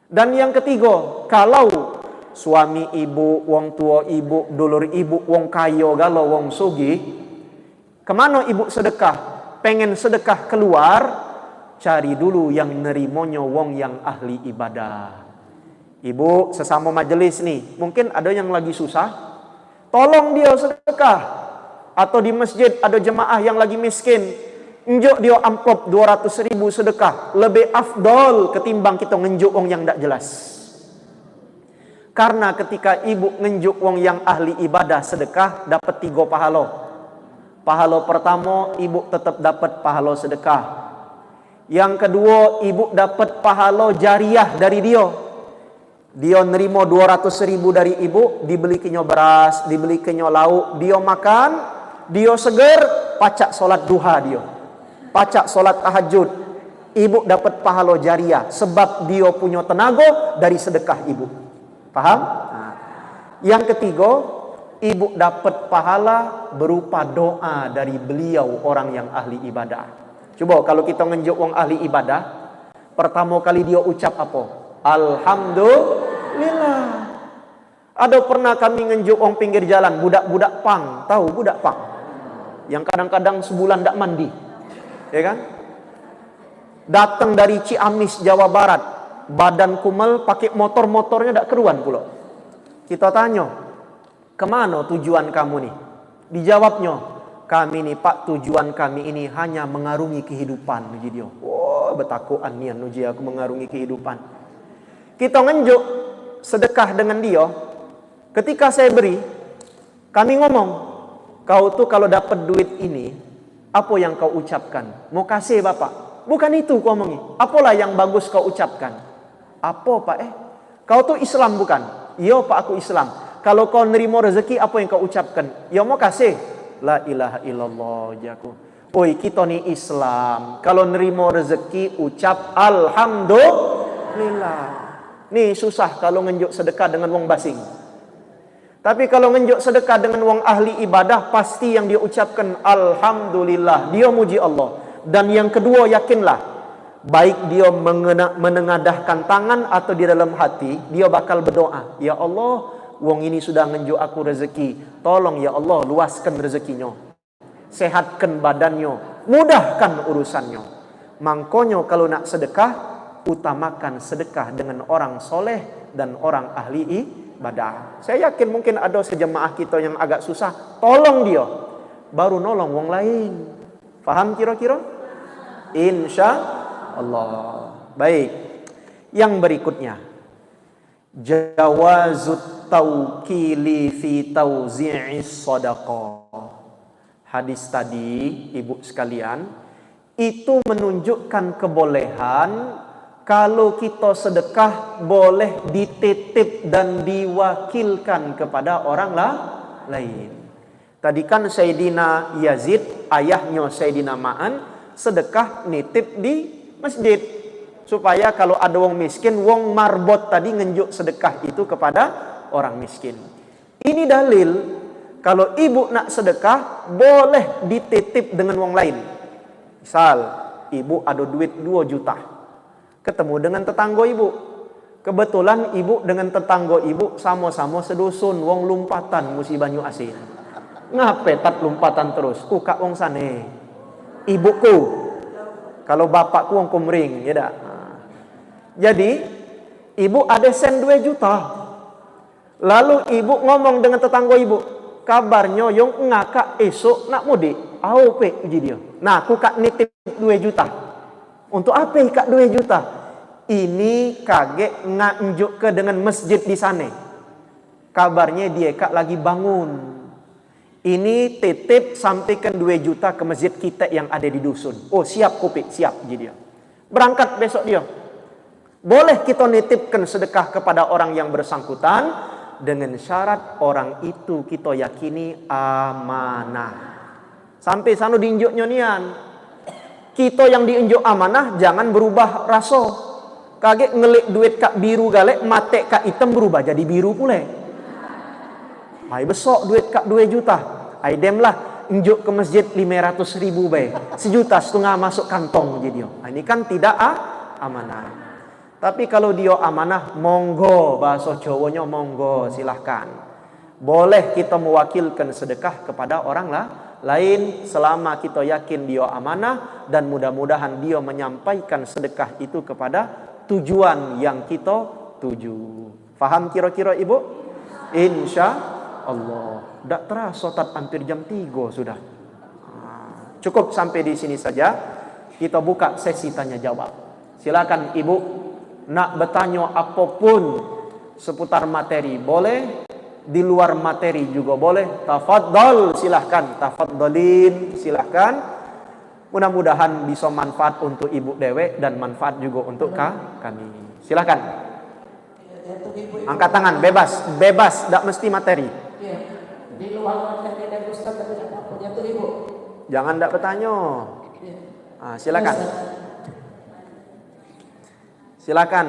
Dan yang ketiga, kalau suami ibu, wong tua ibu, dulur ibu, wong kayo galo, wong sugih, kemano ibu sedekah? Pengen sedekah keluar, cari dulu yang nerimonyo wong yang ahli ibadah. Ibu sesamo majelis ni, mungkin ada yang lagi susah, tolong dia sedekah. Atau di masjid ada jemaah yang lagi miskin, enjuk dia amplop dua ratus ribu sedekah, lebih afdol ketimbang kita ngenjuk wong yang dak jelas. Karena ketika ibu ngenjuk wong yang ahli ibadah sedekah, dapat tiga pahalo. Pahalo pertamo, ibu tetap dapat pahalo sedekah. Yang kedua, ibu dapat pahalo jariah dari dia. Dia nerimo dua ratus ribu dari ibu, dibelikenyo beras, dibelikenyo lauk, dia makan, dia seger, pacak solat duha dia. Pacak solat tahajud. Ibu dapat pahalo jariah sebab dia punyo tenago dari sedekah ibu. Paham? Nah. Yang ketiga, ibu dapat pahala berupa doa dari beliau orang yang ahli ibadah. Coba kalau kita ngenjuk wong ahli ibadah, pertamo kali dia ucap apa? Alhamdulillah. Ada pernah kami ngenjuk wong pinggir jalan, budak-budak pang, tahu budak pang? Yang kadang-kadang sebulan dak mandi. Ya kan? Datang dari Ciamis, Jawa Barat, badan kumel, pakai motor, motornya dak keruan pulo. Kita tanyo, "Kemano tujuan kamu ni?" Dijawabnyo, "Kami ni, Pak, tujuan kami ini hanya mengarungi kehidupan," uji dia. "Wah, betakokan nian uji aku mengarungi kehidupan." Kita ngenjuk sedekah dengan dia. Ketika saya beri, Kami ngomong, "Kau tu kalau dapat duit ini, apa yang kau ucapkan? Mokasih, Bapak." "Bukan itu ku omongi. Apalah yang bagus kau ucapkan?" "Apa, Pak, eh?" "Kau tu Islam, bukan?" "Iyo, Pak, aku Islam." "Kalau kau nerimo rezeki, apa yang kau ucapkan?" "Yo, mokasih." "La ilaha illallah," jaku. Oi, kito ni Islam. Kalau nerimo rezeki, ucap alhamdulillah. Ni susah kalau ngenjuk sedekah dengan wong basing. Tapi kalau ngenjuk sedekah dengan wong ahli ibadah, pasti yang dia ucapkan alhamdulillah. Dia muji Allah. Dan yang kedua, yakinlah, baik dia mengena-, menengadahkan tangan atau di dalam hati, dia bakal berdoa, "Ya Allah, wong ini sudah ngenjuk aku rezeki. Tolong, ya Allah, luaskan rezekinyo. Sehatkan badannyo, mudahkan urusannyo." Mangkonyo, kalau nak sedekah, utamakan sedekah dengan orang soleh dan orang ahli ibadah. Saya yakin mungkin ada sejemaah kita yang agak susah, tolong dia, baru nolong wong lain. Faham kira-kira? Insya Allah. Baik. Yang berikutnya, jawazut tawkili fi tauzi'is sadaqah. Hadis tadi, ibu sekalian, itu menunjukkan kebolehan kalau kita sedekah boleh dititip dan diwakilkan kepada orang la-, lain. Tadi kan Sayyidina Yazid, ayahnyo Sayyidina Ma'an, sedekah nitip di masjid. Supaya kalau ada wong miskin, wong marbot tadi ngenjuk sedekah itu kepada orang miskin. Ini dalil, kalau ibu nak sedekah, boleh dititip dengan wong lain. Misal, ibu ada duit dua juta. Ketemu dengan tetanggo ibu. Kebetulan ibu dengan tetanggo ibu samo-samo sedusun, wong Lumpatan, musi Banyu Asin. "Ngape tat Lumpatan terus?" "Ku kak wong sane. Ibuku. Kalau bapakku wong Kumring, ya dak?" Nah. Jadi, ibu ade sen dua juta. Lalu ibu ngomong dengan tetanggo ibu, "Kabarnyo yong ngakak esok nak mudik?" "Au, Pik," uji dio. "Nah, ku kak nitip dua juta." "Untuk ape kak dua juta?" "Ini kagek nganjuk ke dengan masjid di sane. Kabarnyo die kak lagi bangun. Ini titip sampaikan dua juta ke masjid kite yang ade di dusun." "Oh, siap, ku Pik, siap," uji dio. Berangkat besok dio. Boleh kita nitipkan sedekah kepada orang yang bersangkutan dengan syarat orang itu kita yakini amanah. Sampai sano diinjuknyo nian. Kita yang diinjuk amanah jangan berubah raso. Kagek ngelik duit kak biru galek, matek kak item berubah jadi biru pule. Ai besok duit kak dua juta. Ai dem lah, injuk ke masjid lima ratus ribu bae. Sejuta setengah masuk kantong, uji dio. Nah, ini kan tidak a-, amanah. Tapi kalau dio amanah, monggo, bahaso Jawonyo monggo, silahkan. Boleh kita mewakilkan sedekah kepada orang la-, lain selama kita yakin dio amanah dan mudah-mudahan dio menyampaikan sedekah itu kepada tujuan yang kita tuju. Faham kira-kira, Ibu? Insya Allah. Dak terasa tat hampir jam tiga sudah. Ah, cukup sampai di sini saja. Kita buka sesi tanya jawab. Silakan Ibu nak bertanya apapun seputar materi boleh, di luar materi juga boleh. Tafadhal, silahkan. Tafadhalin, silahkan. Mudah-mudahan bisa manfaat untuk ibu dewek dan manfaat juga untuk ka-, kami. Silahkan. Angkat tangan, bebas, bebas, dak mesti materi. Di luar materi dan ustaz tapi dak apa-apa, jatuh ibu. Jangan dak bertanya. Ah, silakan. Silakan.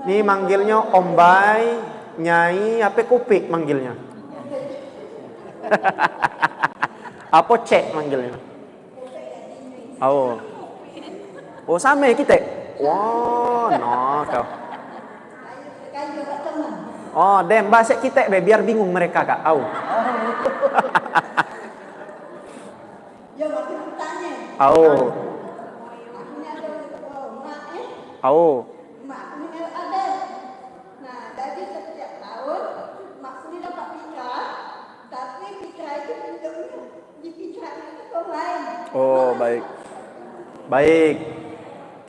Ni manggilnyo Om Bai, Nyai, ape Kupik manggilnyo? Apo Cek manggilnyo? Au. Oh, same kite. Wah, no kau. Oh, dem, bahasa kite be, biar bingung mereka, Kak. Au. Au. Au. Nah, jadi setiap tahun Mak Suli dapat pika, tapi pika itu bentuknya di pika itu ke orang lain. Oh, baik. Baik.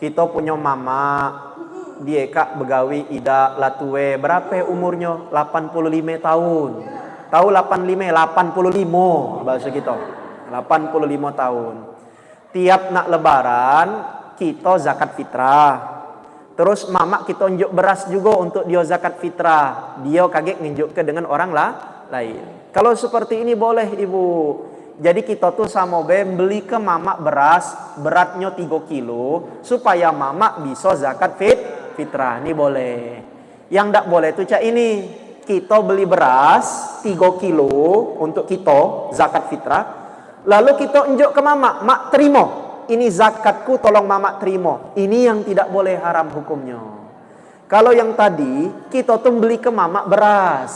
Kita punya mama. Mm-mm. Die kak begawe idak la tue, berape umurnyo? Lapan puluh lime taun. Tau lapan lime? Lapan puluh limo, bahaso kito. Lapan puluh limo taun. Tiap nak lebaran, kito zakat fitrah. Terus mamak kito njuk beras jugo untuk dio zakat fitrah. Dio kagek ngenjukke dengan orang la-, lain. Kalau seperti ini boleh, Ibu. Jadi kito tu samo be beli ke mamak beras, beratnyo tigo kilo, supaya mamak biso zakat fit-, fitrah. Ni boleh. Yang dak boleh tu cak ini. Kito beli beras tigo kilo untuk kito zakat fitrah. Lalu kito enjuk ke mamak, "Mak, terimo. Ini zakatku, tolong mamak terimo." Ini yang tidak boleh, haram hukumnyo. Kalau yang tadi, kito tu beli ke mamak beras.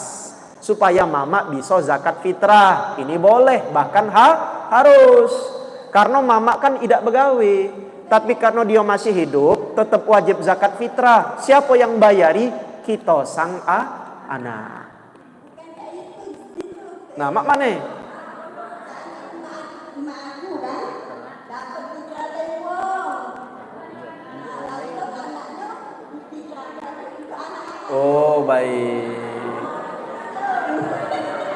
Supaya mamak biso zakat fitrah. Ini boleh, bahkan ha-, harus. Karno mamak kan idak begawe. Tapi karno dio masih hidup, tetep wajib zakat fitrah. Siapo yang bayari? Kito sang a-, anak. Nah, mak mane? Oh, baik.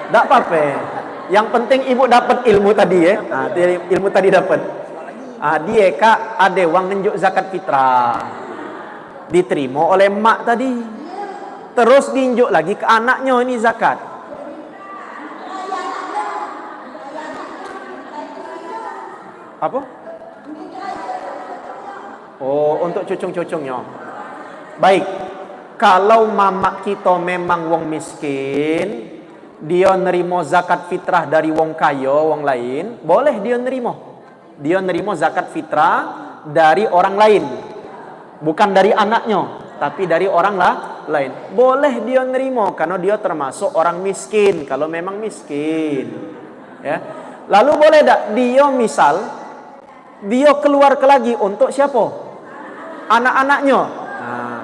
Dak ape-ape. Yang penting ibu dapat ilmu tadi, ya. Ah, ti-, ilmu tadi dapat. Ah, die kak ade wong ngenjuk zakat fitrah. Diterimo oleh emak tadi. Terus dienjuk lagi ke anaknyo ini zakat. Apo? Oh, untuk cucung-cucungnyo. Baik. Kalau mamak kito memang wong miskin, dio nerimo zakat fitrah dari wong kayo, wong lain, boleh dio nerimo. Dio nerimo zakat fitrah dari orang lain. Bukan dari anaknyo, tapi dari orang la-, lain. Boleh dio nerimo, karno dio termasuk orang miskin, kalau memang miskin. Ya. Lalu boleh dak dio misal, dio keluarke lagi untuk siapo? Anak-anaknyo. Nah,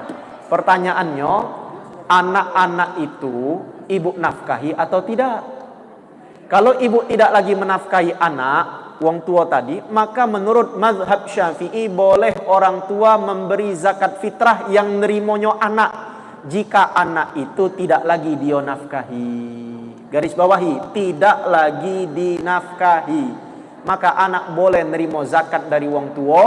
pertanyaannyo, anak-anak itu ibu nafkahi atau tidak? Kalau ibu tidak lagi menafkahi anak, wong tuo tadi, maka menurut mazhab Syafi'i boleh orang tua memberi zakat fitrah yang nerimonyo anak, jika anak itu tidak lagi dio nafkahi. Garis bawahi, tidak lagi dinafkahi. Maka anak boleh nerimo zakat dari wong tuo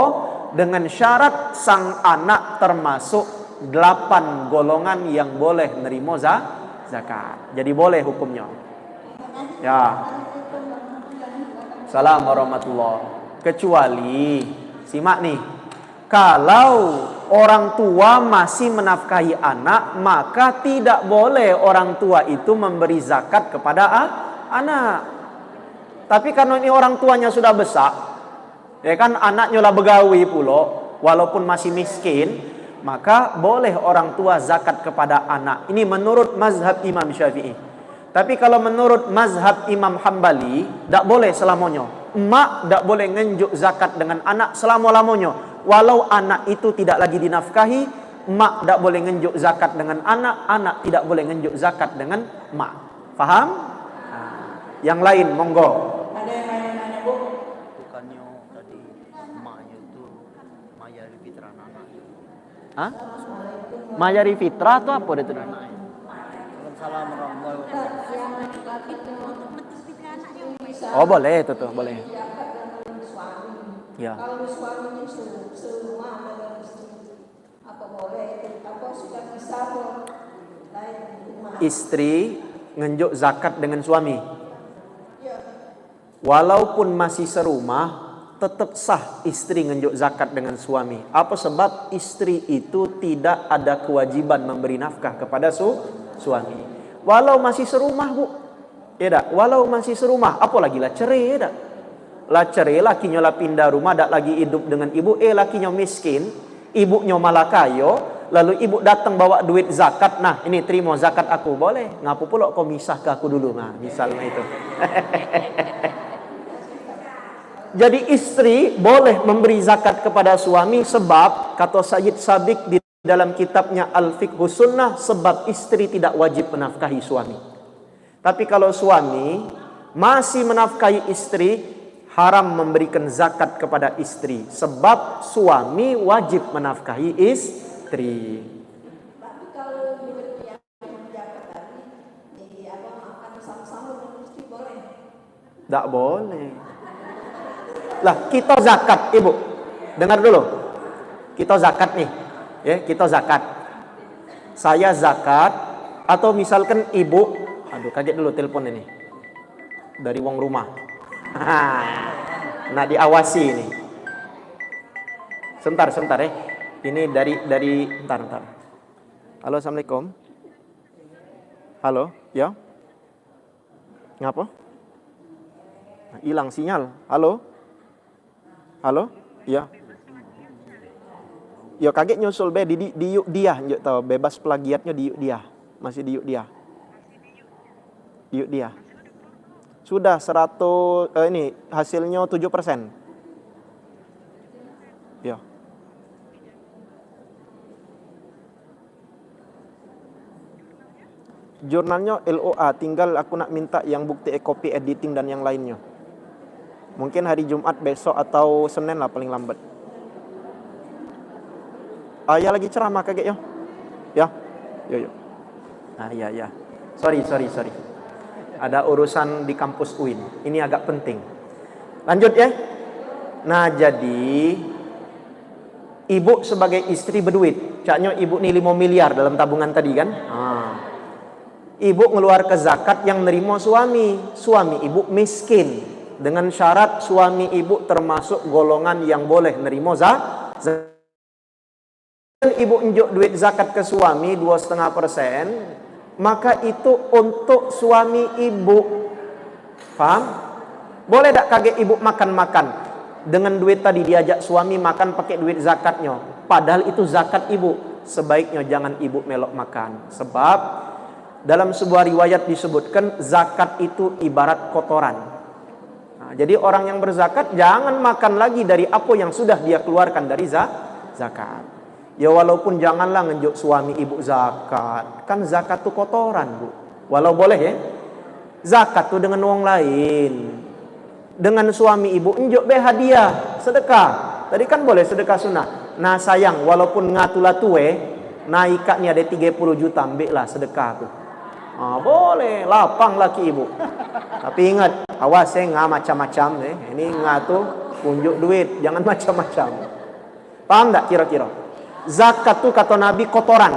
dengan syarat sang anak termasuk delapan golongan yang boleh nerimo za-, zakat. Jadi boleh hukumnyo. Ya. Salam warahmatullah. Kecuali, simak nih, kalau orang tua masih menafkahi anak, maka tidak boleh orang tua itu memberi zakat kepada a-, anak. Tapi karena ini orang tuanya sudah besak, ya kan, anaknyo lah begawe pulo, walaupun masih miskin, maka boleh orang tua zakat kepada anak. Ini menurut mazhab Imam Syafi'i. Tapi kalau menurut mazhab Imam Hambali, dak boleh selamonyo. Emak dak boleh ngenjuk zakat dengan anak selamo-lamonyo. Walau anak itu tidak lagi dinafkahi, emak dak boleh ngenjuk zakat dengan anak, anak tidak boleh ngenjuk zakat dengan emak. Faham? Nah, yang lain, monggo. Ada yang lain nanya, Bu? Bukannya tadi emaknya itu mayar fitrah anak. Hah? Mayari fitrah tu apo dah tu? Waalaikumsalam warahmatullahi wabarakatuh. Oh, boleh tu, tu, boleh. Ya. Istri ngenjuk zakat dengan suami. Walaupun masih serumah, tetap sah istri ngenjuk zakat dengan suami. Apa sebab? Istri itu tidak ada kewajiban memberi nafkah kepada su-, suami. Walau masih serumah, Bu. Ya dak? Walau masih serumah, apalagi lah cerai, ya dak? Lah cerai, lakinyo lah pindah rumah, dak lagi hidup dengan ibu, eh, lakinyo miskin, ibuknyo malah kayo, lalu ibu datang bawa duit zakat, "Nah, ini terimo zakat aku." Boleh. "Ngapo pulo kau misah ke aku dulu?" Nah, misalnya itu. Jadi istri boleh memberi zakat kepada suami sebab, kata Sayyid Sabiq di dalam kitabnya Al-Fiqhus Sunnah, sebab istri tidak wajib menafkahi suami. Tapi kalau suami masih menafkahi istri, haram memberikan zakat kepada istri, sebab suami wajib menafkahi is-, istri. Tapi kalau duit yang menjabat tadi, jadi apa, makan bersama-sama dengan istri boleh? Dak boleh. Lah, kita zakat, Ibu. Dengar dulu. Kita zakat nih. Ya, kita zakat. Saya zakat, atau misalkan Ibu, aduh, kaget dulu telepon ini. Dari wong rumah. Nak diawasi ini. Sebentar, sebentar, eh. Ini dari, dari, bentar, bentar. Halo, assalamualaikum. Halo, ya. Ngapa? Hilang sinyal. Halo? Halo? Ya. Ya, kaget nyusul be di, di, di Yuk Diah, njuk tau, bebas plagiatnya di Yuk Diah. Masih di Yuk Diah. Di Yuk Diah. Sudah seratus, eh, ini hasilnya tujuh persen. Ya. Jurnalnyo L O A, tinggal aku nak minta yang bukti e copy editing dan yang lainnyo. Mungkin hari Jumat besok atau Senin lah paling lambat. Ah, ya lagi ceramah kagek yo. Ya. Yo, yo. Ah, ya, ya. Sorry, sorry, sorry. Ada urusan di kampus uin. Ini agak penting. Lanjut ya. Nah, jadi Ibu sebagai istri beduit, caknyo ibu ni limo miliar dalam tabungan tadi kan? Ha. Ibu ngeluarke zakat yang nerimo suami. Suami ibu miskin. Dengan syarat suami ibu termasuk golongan yang boleh nerimo za-, zakat. Ibu njuk duit zakat ke suami dua setengah persen, maka itu untuk suami ibu. Paham? Boleh dak kagek ibu makan-makan? Dengan duit tadi diajak suami makan pakai duit zakatnyo. Padahal itu zakat ibu. Sebaiknya jangan ibu melok makan. Sebab dalam sebuah riwayat disebutkan zakat itu ibarat kotoran. Nah, jadi orang yang berzakat jangan makan lagi dari apa yang sudah dia keluarkan dari za-, zakat. Ya, walaupun janganlah ngenjuk suami ibu zakat. Kan zakat tu kotoran, Bu. Walau boleh ya. Zakat tu dengan wong lain. Dengan suami ibu enjuk be hadiah, sedekah. Tadi kan boleh sedekah sunnah. Nah, sayang, walaupun ngatu la tue, nah, ikak ni ada tiga puluh juta, ambiklah sedekah tu. Ah, boleh, lapang laki ibu. Tapi ingat, awas eh, nga macam-macam eh. Ini nga tu unjuk duit, jangan macam-macam. Paham tak kira-kira? Zakat tu kata Nabi kotoran.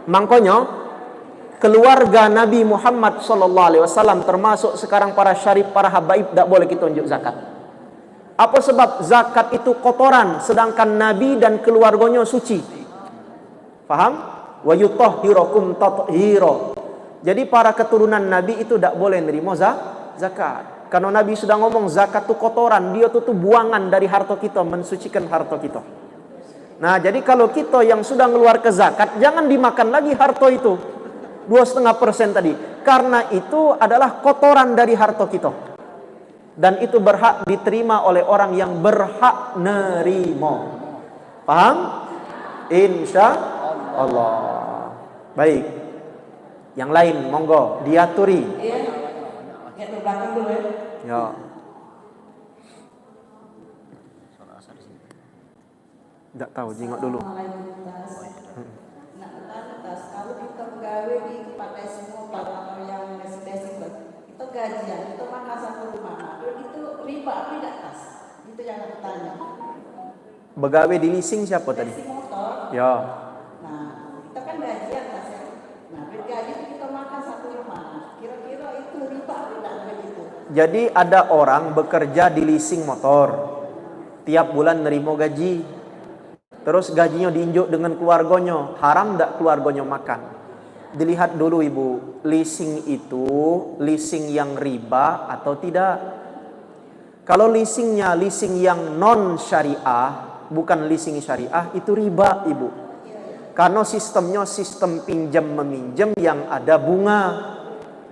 Mangkonyo keluarga Nabi Muhammad sallallahu alaihi wasallam, termasuk sekarang para syarif, para habaib, dak boleh kita unjuk zakat. Apa sebab? Zakat itu kotoran, sedangkan Nabi dan keluarganya suci. Paham? Wa yutahhirakum tathira. Jadi para keturunan Nabi itu dak boleh nerima za-, zakat. Karena Nabi sudah ngomong zakat tu kotoran, dia tu, tu buangan dari harta kita, mensucikan harta kita. Nah, jadi kalau kita yang sudah ngeluar ke zakat, jangan dimakan lagi harta itu. Dua setengah persen tadi. Karena itu adalah kotoran dari harta kita. Dan itu berhak diterima oleh orang yang berhak nerimo. Paham? Insya Allah. Baik. Yang lain, monggo diaturi. Iya. Lihat ke belakang dulu ya. Ya. Dak tahu, jingok dulu. Assalamualaikum, Tas. Nak bertanya, Tas, kalau kita begawe di tempat lain semua, Pak, atau yang basic-basic, Pak, kita gajian, kita makan satu rumah, nah, itu riba apa tidak, Tas? Itu yang nak bertanya. Begawe di leasing siapa tadi? Leasing motor. Ya. Nah, kita kan gajian, Tas, ya. Nah, duit gaji tu kita makan satu rumah. Nah, kira-kira itu riba apa tidak duit itu? Jadi ada orang bekerja di leasing motor. Tiap bulan nerimo gaji. Terus gajinyo diinjuk dengan keluargonyo. Haram dak keluargonyo makan? Dilihat dulu, Ibu, leasing itu leasing yang riba atau tidak? Kalau leasingnya leasing yang non syariah, bukan leasing syariah, itu riba, Ibu. Karena sistemnya sistem pinjam meminjam yang ada bunga.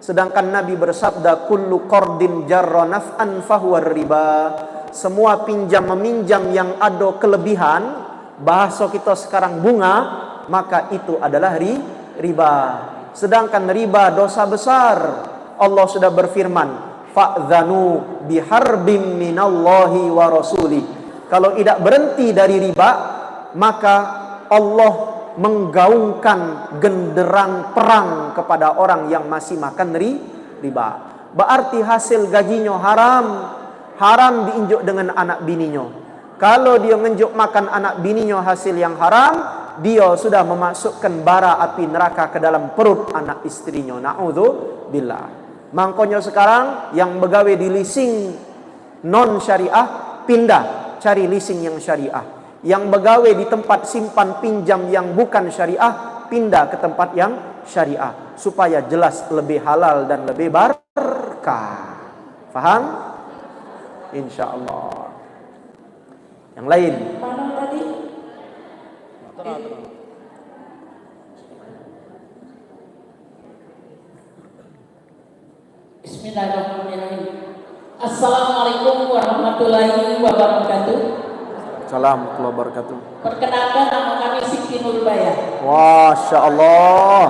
Sedangkan Nabi bersabda, "Kullu qardin jarra naf'an fahuwa riba." Semua pinjam meminjam yang ada kelebihan, bahasa kita sekarang bunga, maka itu adalah ri-, riba. Sedangkan riba dosa besar. Allah sudah berfirman, "Fa'dzanu biharbim minallahi wa rasulih." Kalau idak berhenti dari riba, maka Allah menggaungkan genderang perang kepada orang yang masih makan ri-, riba. Berarti hasil gajinyo haram, haram diinjuk dengan anak bininyo. Kalau dio ngenjuk makan anak bininyo hasil yang haram, dio sudah memasukkan bara api neraka ke dalam perut anak istrinyo. Naudzubillah. Mangkonyo sekarang yang begawe di leasing non syariah, pindah cari leasing yang syariah. Yang begawe di tempat simpan pinjam yang bukan syariah, pindah ke tempat yang syariah, supaya jelas lebih halal dan lebih barkah. Faham? Insya Allah. Yang lain. Mana tadi? Bismillahirrahmanirrahim. Assalamualaikum warahmatullahi wabarakatuh. Salam warahmatullahi wabarakatuh. Perkenalkan, nama kami Siti Nurbaya. Masya Allah.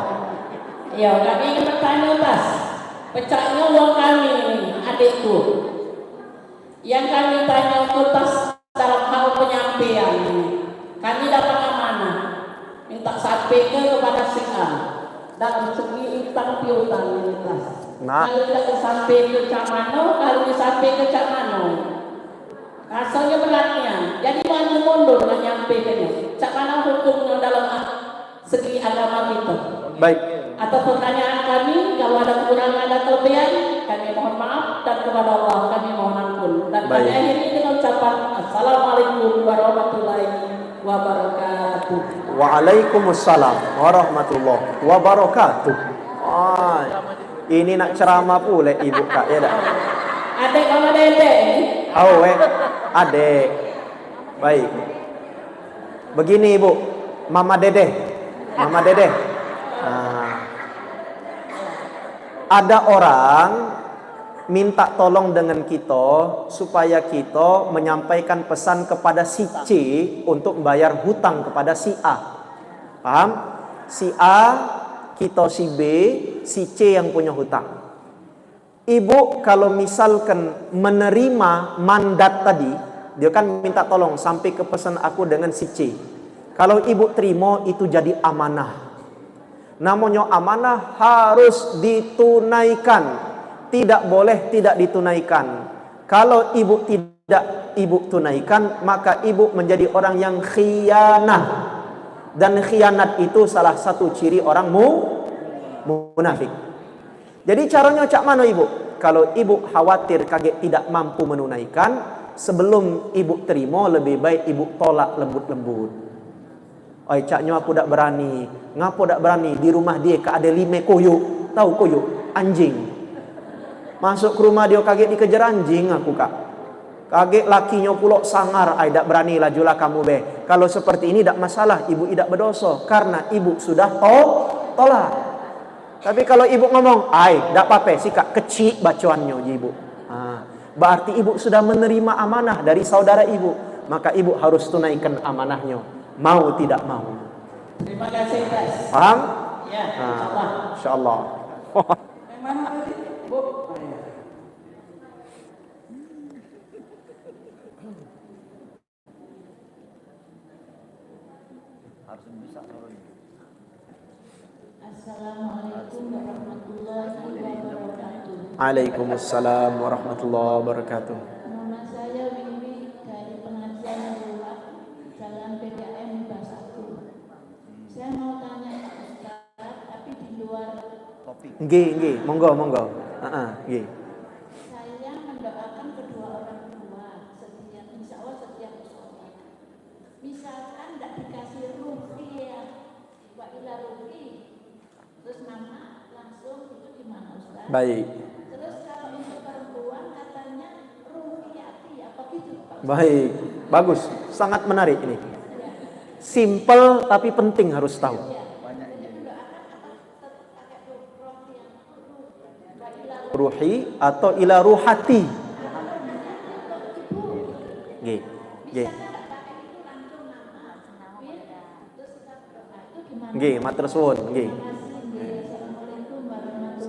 Ya, kami ingin bertanya, Ustaz. Pecahnya uang kami ini, adikku. Yang kami tanya, Ustaz, dalam hal penyampaian ini, kami dapat amanah minta sampaikan kepada si A dalam segi utang piutang ini, Ustaz. Nah. Kalau tidak disampaikan cak mano, kalau disampaikan cak mano. Rasanya beratnya. Jadi, maju mundur nak nyampaikannya. Cak mana hukumnya dalam segi agama kita. Baik. Atas pertanyaan kami, kalau ada kekurangan, ada kelebihan, kami mohon maaf, dan kepada Allah kami mohon ampun. Dan kami Baik. akhiri dengan ucapan, Assalamualaikum warahmatullahi wabarakatuh. Waalaikumsalam warahmatullahi wabarakatuh. Ah, ini nak ceramah pule ibu kak, ya dak? Adek Mama Dede. Oh, eh, adek. Baik. Begini, Ibu, Mama Dedeh. Mama Dedeh. Nah. Ada orang minta tolong dengan kita supaya kita menyampaikan pesan kepada si C untuk membayar hutang kepada si A. Paham? Si A, kita si B, si C yang punya hutang. Ibu kalau misalkan menerima mandat tadi, dia kan minta tolong sampai ke pesan aku dengan si C. Kalau ibu terima, itu jadi amanah. Namanya amanah harus ditunaikan. Tidak boleh tidak ditunaikan. Kalau ibu tidak ibu tunaikan, maka ibu menjadi orang yang khianah. Dan khianat itu salah satu ciri orang mu-, munafik. Jadi, caronyo cak mano, Ibu? Kalau ibu khawatir kagek tidak mampu menunaikan, sebelum ibu terima, lebih baik ibu tolak lembut-lembut. "Oi, caknyo aku dak berani." "Ngapo dak berani? Di rumah die kak ade lime koyok." Tahu koyok? Anjing. Masuk ke rumah dia kagek dikejar anjing aku, Kak. Kagek lakinyo pulo sangar, ai dak berani, lajulah kamu be. Kalau seperti ini dak masalah, ibu idak bedoso karena ibu sudah to-, tolak. Tapi kalau ibu ngomong, "Ai, dak pape, sikak kecik bacoannyo," ji ibu. Ha, berarti ibu sudah menerima amanah dari saudara ibu, maka ibu harus tunaikan amanahnyo, mau tidak mau. Terima kasih, Ustaz. Paham? Ya, ha, insyaallah. Insyaallah. Yang mana tadi? Bu? Oh, iya. Harus bisa turun. Assalamualaikum warahmatullahi wabarakatuh. Waalaikumsalam warahmatullahi wabarakatuh. Nama saya Wiwi dari pengajian Luwak, Jalan P K M Basakku. Saya mau tanya Pak Ustaz, tapi di luar topik. Nggih, nggih, monggo, monggo. Heeh, nggih. Saya mendoakan kedua orang tua setiap, insya Allah setiap sholat. Misalkan ndak dikasih ruqyah, wa ila ruqi, terus mama langsung itu gimana, Ustaz? Baik. Terus kalau untuk perempuan katanya ruqyati, apa gitu, Pak Ustaz? Baik. Bagus. Sangat menarik ini. Simple tapi penting harus tahu. Iya. Jadi mendoakan apa tetap pakai ruqyah? Ruhi atau ila ruhati. Nggih. Nggih. Nggih, matur suwun. Nggih.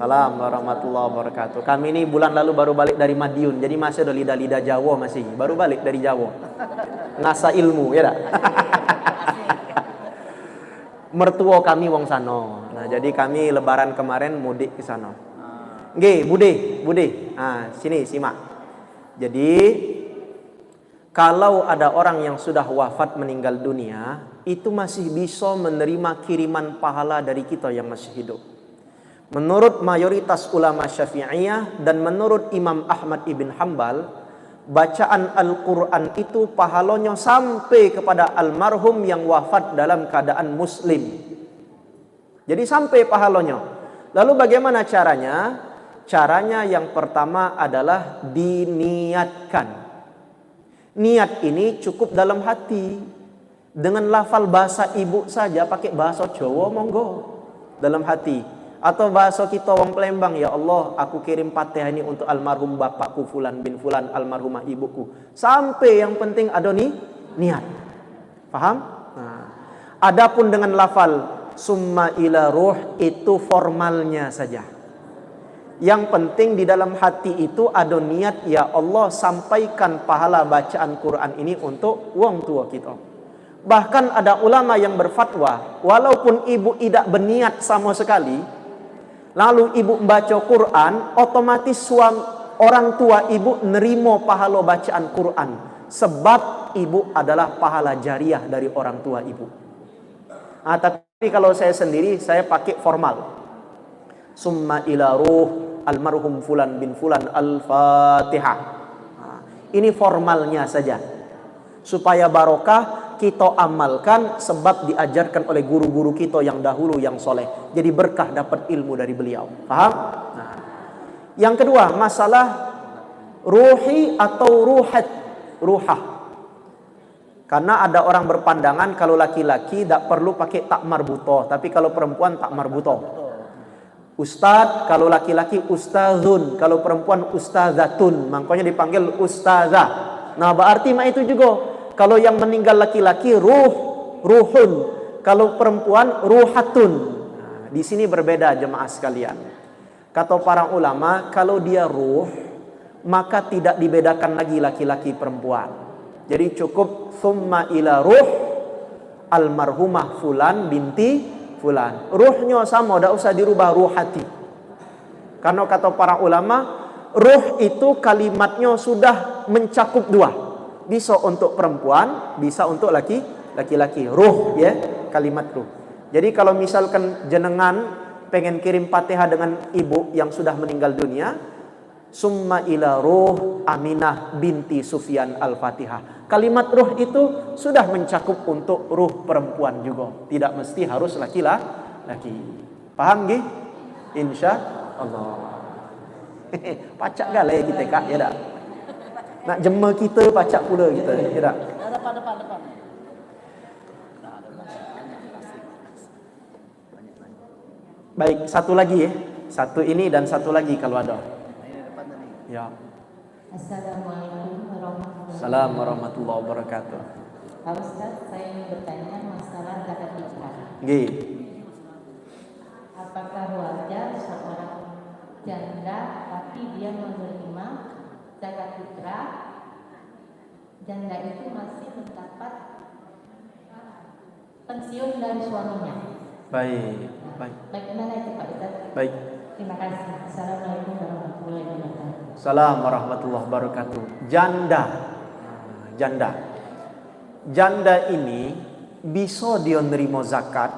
Salam warahmatullahi wabarakatuh. Kami ni bulan lalu baru balik dari Madiun, jadi masih ada lidah-lidah Jawa masih. Baru balik dari Jawa. Ngasah ilmu, ya dak? Mertuo kami wong sano. Nah, jadi kami lebaran kemarin mudik ke sano. Nggih, Bude, Bude. Ah, sini simak. Jadi, kalau ada orang yang sudah wafat meninggal dunia, itu masih bisa menerima kiriman pahala dari kita yang masih hidup. Menurut mayoritas ulama Syafi'iyah dan menurut Imam Ahmad ibn Hambal, bacaan Al-Quran itu pahalonyo sampai kepada almarhum yang wafat dalam keadaan muslim. Jadi sampai pahalonyo. Lalu bagaimana caranya? Caranya yang pertama adalah diniatkan. Niat ini cukup dalam hati. Dengan lafal bahasa ibu saja, pakai bahasa Jawa, monggo. Dalam hati. Atau bahasa kita wong Palembang, "Ya Allah, aku kirim Fatihah ini untuk almarhum bapakku Fulan bin Fulan, almarhumah ibuku." Sampai yang penting ada ni, niat. Paham? Nah, adapun dengan lafal summa ila ruh, itu formalnya saja. Yang penting di dalam hati itu ada niat, "Ya Allah, sampaikan pahala bacaan Quran ini untuk wong tua kita." Bahkan ada ulama yang berfatwa, walaupun ibu idak berniat sama sekali, lalu ibu membaca Quran, otomatis suam-, orang tua ibu nerima pahala bacaan Quran, sebab ibu adalah pahala jariah dari orang tua ibu. Ah, tapi kalau saya sendiri, saya pakai formal. Summa ila ruh almarhum Fulan bin Fulan, Al-Fatihah. Ah, ini formalnya saja. Supaya barokah, kita amalkan sebab diajarkan oleh guru-guru kita yang dahulu yang soleh. Jadi berkah dapat ilmu dari beliau. Paham? Nah. Yang kedua, masalah ruhi atau ruhat. Ruhah. Karena ada orang berpandangan kalau laki-laki dak perlu pakai tak marbuto, tapi kalau perempuan tak marbuto. Ustad, kalau laki-laki ustazun, kalau perempuan ustazatun, makanya dipanggil ustazah. Nah, berarti mak itu juga. Kalau yang meninggal laki-laki ruh, ruhun, kalau perempuan ruhatun. Nah, di sini berbeda jemaah sekalian. Kata para ulama, kalau dia ruh, maka tidak dibedakan lagi laki-laki perempuan. Jadi cukup summa ila ruh almarhumah fulan binti fulan. Ruhnyo samo, dak usah dirubah, ruhati. Karena kata para ulama, ruh itu kalimatnyo sudah mencakup dua. Bisa untuk perempuan, bisa untuk laki, laki-laki. Ruh, ya, kalimat ruh. Jadi kalau misalkan jenengan pengen kirim Fatihah dengan ibu yang sudah meninggal dunia, summa ila ruh Aminah binti Sufyan Al-Fatihah. Kalimat ruh itu sudah mencakup untuk ruh perempuan juga. Tidak mesti harus laki-laki. Paham nggih? Insya Allah. Pacak gale kita, Kak, ya dak? Nak jema kita pacak pula kita, ya dak? Depan, depan, depan. Baik, satu lagi ya. Satu ini dan satu lagi kalau ada. Ya. Assalamualaikum warahmatullahi Salam warahmatullahi wabarakatuh. Pak Ustaz, saya ingin bertanya masalah zakat fitrah. Nggih. Apakah wajar seorang janda tapi dia menerima zakat fitrah? Janda itu masih mendapat pensiun dari suaminya. Baik, baik. Bagaimana itu, Pak Ustaz? Baik. Terima kasih. Assalamualaikum warahmatullahi wabarakatuh. Salam warahmatullahi wabarakatuh. Janda. Janda. Janda ini bisa dia nerima zakat,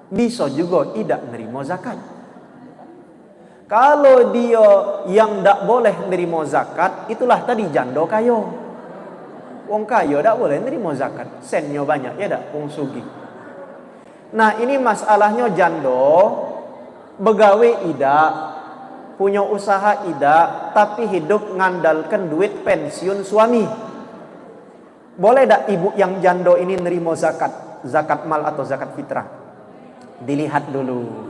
bisa juga idak nerima zakat. Kalo dio yang dak boleh nerimo zakat, itulah tadi jando kayo. Wong kayo dak boleh nerimo zakat, sennyo banyak, ye dak? Wong sugih. Nah, ini masalahnyo jando, begawe idak, punyo usaha idak, tapi hidup ngandalke duit pensiun suami. Boleh dak ibu yang jando ini nerimo zakat, zakat mal atau zakat fitrah? Dilihat dulu.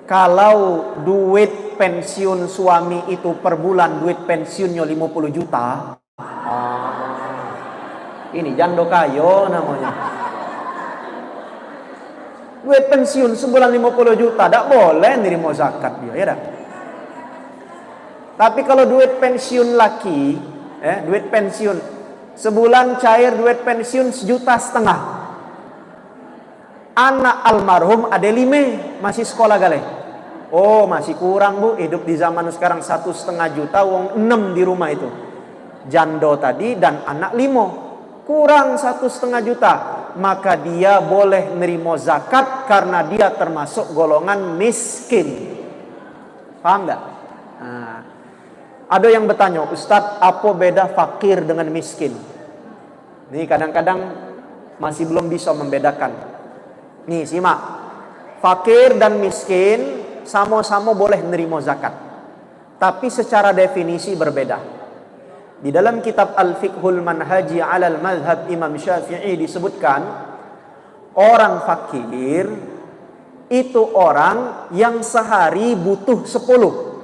Kalau duit pensiun suami itu per bulan duit pensiunnyo limo puluh juta, ah, ini jando kayo namonyo. Duit pensiun sebulan limo puluh juta, dak boleh nerimo zakat dio, ye dak? Tapi kalau duit pensiun laki, eh, duit pensiun, sebulan cair duit pensiun sejuta setengah. Anak almarhum ade lime, masih sekolah gale. Oh, masih kurang, Bu. Hidup di zaman sekarang satu setengah juta, wong enam di rumah itu. Jando tadi dan anak limo. Kurang satu setengah juta. Maka dia boleh nerimo zakat karena dia termasuk golongan miskin. Paham nggak? Nah, ada yang bertanya, "Ustadz, apa beda fakir dengan miskin?" Ini kadang-kadang masih belum bisa membedakan. Nih, simak. Fakir dan miskin sama-sama boleh nerima zakat. Tapi secara definisi berbeda. Di dalam kitab Al-Fiqhul Manhaji alal Madhab Imam Syafi'i disebutkan, orang fakir itu orang yang sehari butuh sepuluh,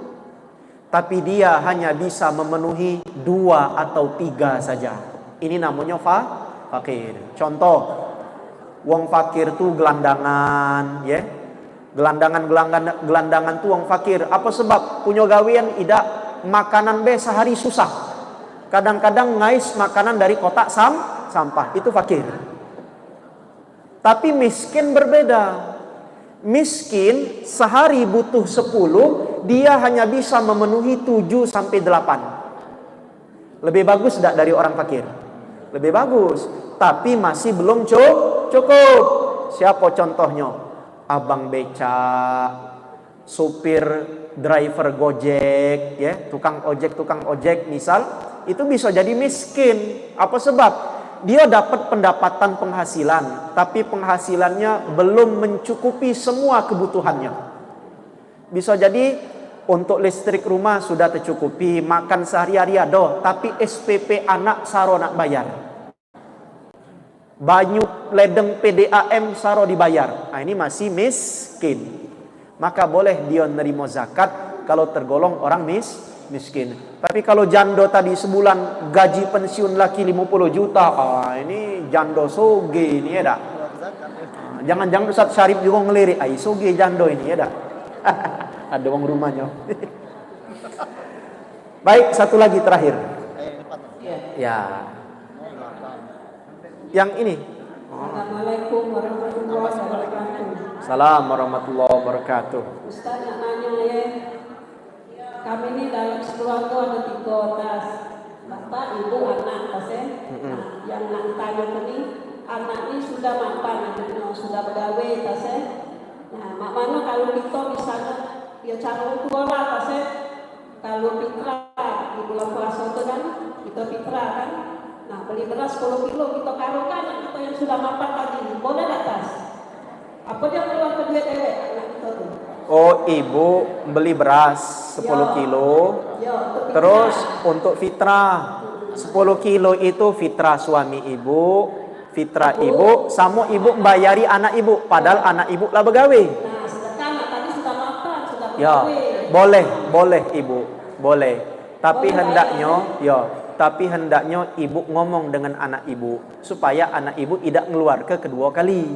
tapi dia hanya bisa memenuhi dua atau tiga saja. Ini namanya fa fakir. Contoh, wong fakir tu gelandangan, ya. Gelandangan, gelandangan, gelandangan tu wong fakir. Apa sebab? Punyo gawean idak, makanan be sehari susah. Kadang-kadang ngais makanan dari kotak sam sampah. Itu fakir. Tapi miskin berbeda. Miskin sehari butuh sepuluh, dia hanya bisa memenuhi tujuh sampai delapan. Lebih bagus dak dari orang fakir? Lebih bagus. Tapi masih belum cu- cukup. Siapa contohnya? Abang becak, supir, driver Gojek, ya, tukang ojek, tukang ojek misal, itu bisa jadi miskin. Apa sebab? Dia dapat pendapatan penghasilan, tapi penghasilannya belum mencukupi semua kebutuhannya. Bisa jadi untuk listrik rumah sudah tercukupi, makan sehari-hari ada, tapi S P P anak saro nak bayar. Banyu ledeng P D A M saro dibayar. Ah, ini masih miskin. Maka boleh dia nerima zakat kalau tergolong orang mis miskin. Tapi kalau jando tadi sebulan gaji pensiun laki lima puluh juta, ah, ini jando soge ini, ya dak? Ah, jangan-jangan Ustaz Syarif juga ngelirik, ai soge jando ini, ya dak? Ada uang rumahnya. Baik, satu lagi terakhir. Ya. Yang ini. Assalamualaikum warahmatullahi wabarakatuh. Salam warahmatullahi wabarakatuh. Ustaz nak nanya ya, kami ni dalam sekeluarga ada tiga tas. Bapak, ibu, anak, tas eh. Mm-mm. Nah, yang nak tanya tu ni, anak ni sudah mapan, anaknya sudah begawe, tas eh. Nah, mak mana kalau kita misalnya, ya cara orang tua lah, tas eh. Kalau fitrah di bulan puasa tu kan, kita fitrah kan. Nah, beli beras sepuluh kilo, kita karukan anak kita yang sudah mapan tadi. Boleh tak, Tas? Apa dia keluar ke duit dewek anak kita tu? Oh, ibu beli beras sepuluh kilo. Ya, untuk fitrah. Terus untuk fitrah, sepuluh kilo itu fitrah suami ibu, fitrah ibu, samo ibu membayari anak ibu, padahal anak ibu lah begawe. Nah, sedangkan anak tadi sudah mapan, sudah begawe. Ya, boleh, boleh ibu, boleh. Tapi hendaknyo, ya, tapi hendaknyo ibu ngomong dengan anak ibu supaya anak ibu idak ngeluarke kedua kali.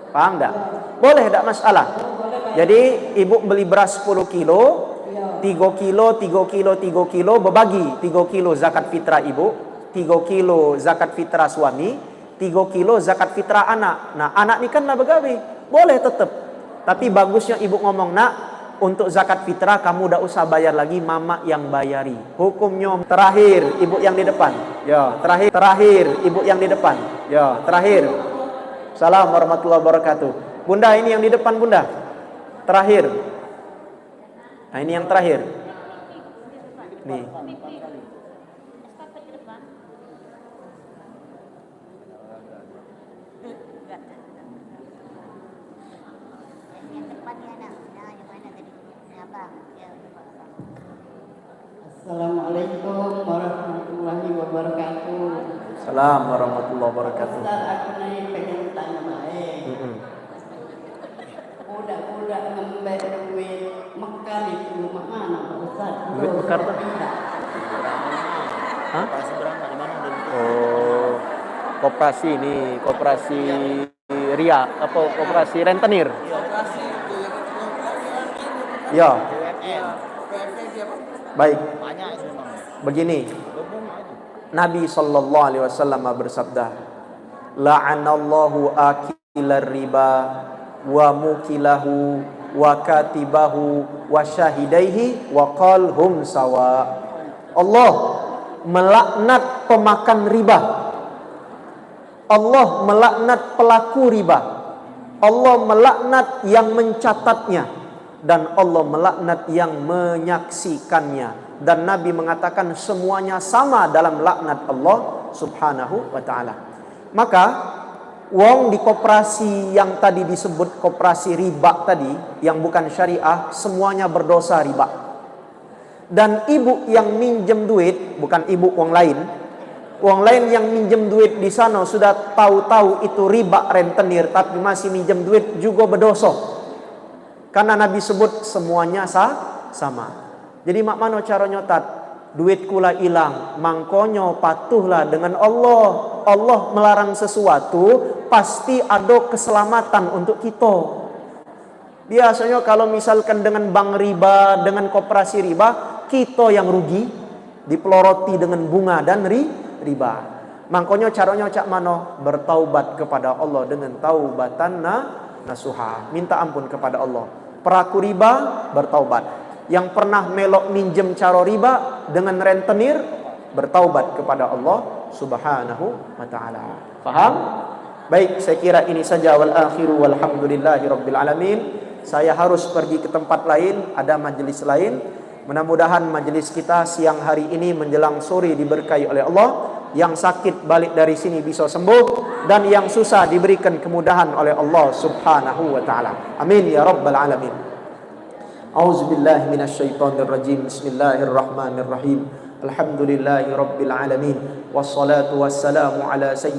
Paham dak? Boleh, dak masalah. Jadi ibu beli beras sepuluh kilo, tigo kilo, tigo kilo, tigo kilo, bebagi, tigo kilo zakat fitrah ibu, tigo kilo zakat fitrah suami, tigo kilo zakat fitrah anak. Nah, anak ni kan lah begawe, boleh tetep. Tapi bagusnyo ibu ngomong, "Nak, untuk zakat fitrah kamu dak usah bayar lagi, mamak yang bayari." Hukumnyo terakhir, ibu yang di depan. Ya, terakhir, terakhir, ibu yang di depan. Ya, terakhir. Salam warahmatullahi wabarakatuh. Bunda, ini yang di depan, Bunda. Terakhir. Nah, ini yang terakhir. Nih. Assalamualaikum warahmatullahi wabarakatuh. Salam warahmatullahi wabarakatuh. Ustaz, aku ni pengen tanya bae. Mm-mm. Budak-budak ngambek duit mekar itu mak mano, Pak Ustaz? Duit mekar tu? Hah? Oh, koperasi ni, koperasi ria, apa, koperasi rentenir? Ya. Baik. Begini, Nabi sallallahu alaihi wasallam bersabda, "La'anallahu akil." akilar riba wa mukilahu wa katibahu wa syahidaihi wa qal hum sawa. Allah melaknat pemakan riba. Allah melaknat pelaku riba. Allah melaknat yang mencatatnya. Dan Allah melaknat yang menyaksikannya. Dan Nabi mengatakan semuanya sama dalam laknat Allah Subhanahu wa Ta'ala. Maka, wong di koperasi yang tadi disebut koperasi riba tadi, yang bukan syariah, semuanya berdosa riba. Dan ibu yang minjem duit, bukan ibu, wong lain, wong lain yang minjem duit di sana sudah tahu-tahu itu riba rentenir, tapi masih minjem duit juga berdosa. Karena Nabi sebut semuanya sa-, sama. Jadi mak mano caronyo, Tat? Duitku lah ilang, mangkonyo patuhlah dengan Allah. Allah melarang sesuatu, pasti ada keselamatan untuk kita. Biasanya kalau misalkan dengan bank riba, dengan koperasi riba, kita yang rugi, dipeloroti dengan bunga dan ri-, riba. Mangkonyo caronyo cak mano? Bertaubat kepada Allah dengan taubatan na-, nasuha. Minta ampun kepada Allah. Peraku riba bertaubat. Yang pernah melok minjem caro riba dengan rentenir, bertaubat kepada Allah Subhanahu wa Ta'ala. Faham? Baik, saya kira ini saja. Wal akhiru walhamdulillahi rabbil alamin. Saya harus pergi ke tempat lain, ada majelis lain. Mudah-mudahan majelis kita siang hari ini menjelang sore diberkahi oleh Allah. Yang sakit balik dari sini bisa sembuh, dan yang susah diberikan kemudahan oleh Allah Subhanahu wa Ta'ala. Amin ya rabbal alamin. A'udzubillahi minasyaitonirrajim. Bismillahirrahmanirrahim. Alhamdulillahi rabbil alamin. Wassalatu wassalamu ala sayyidina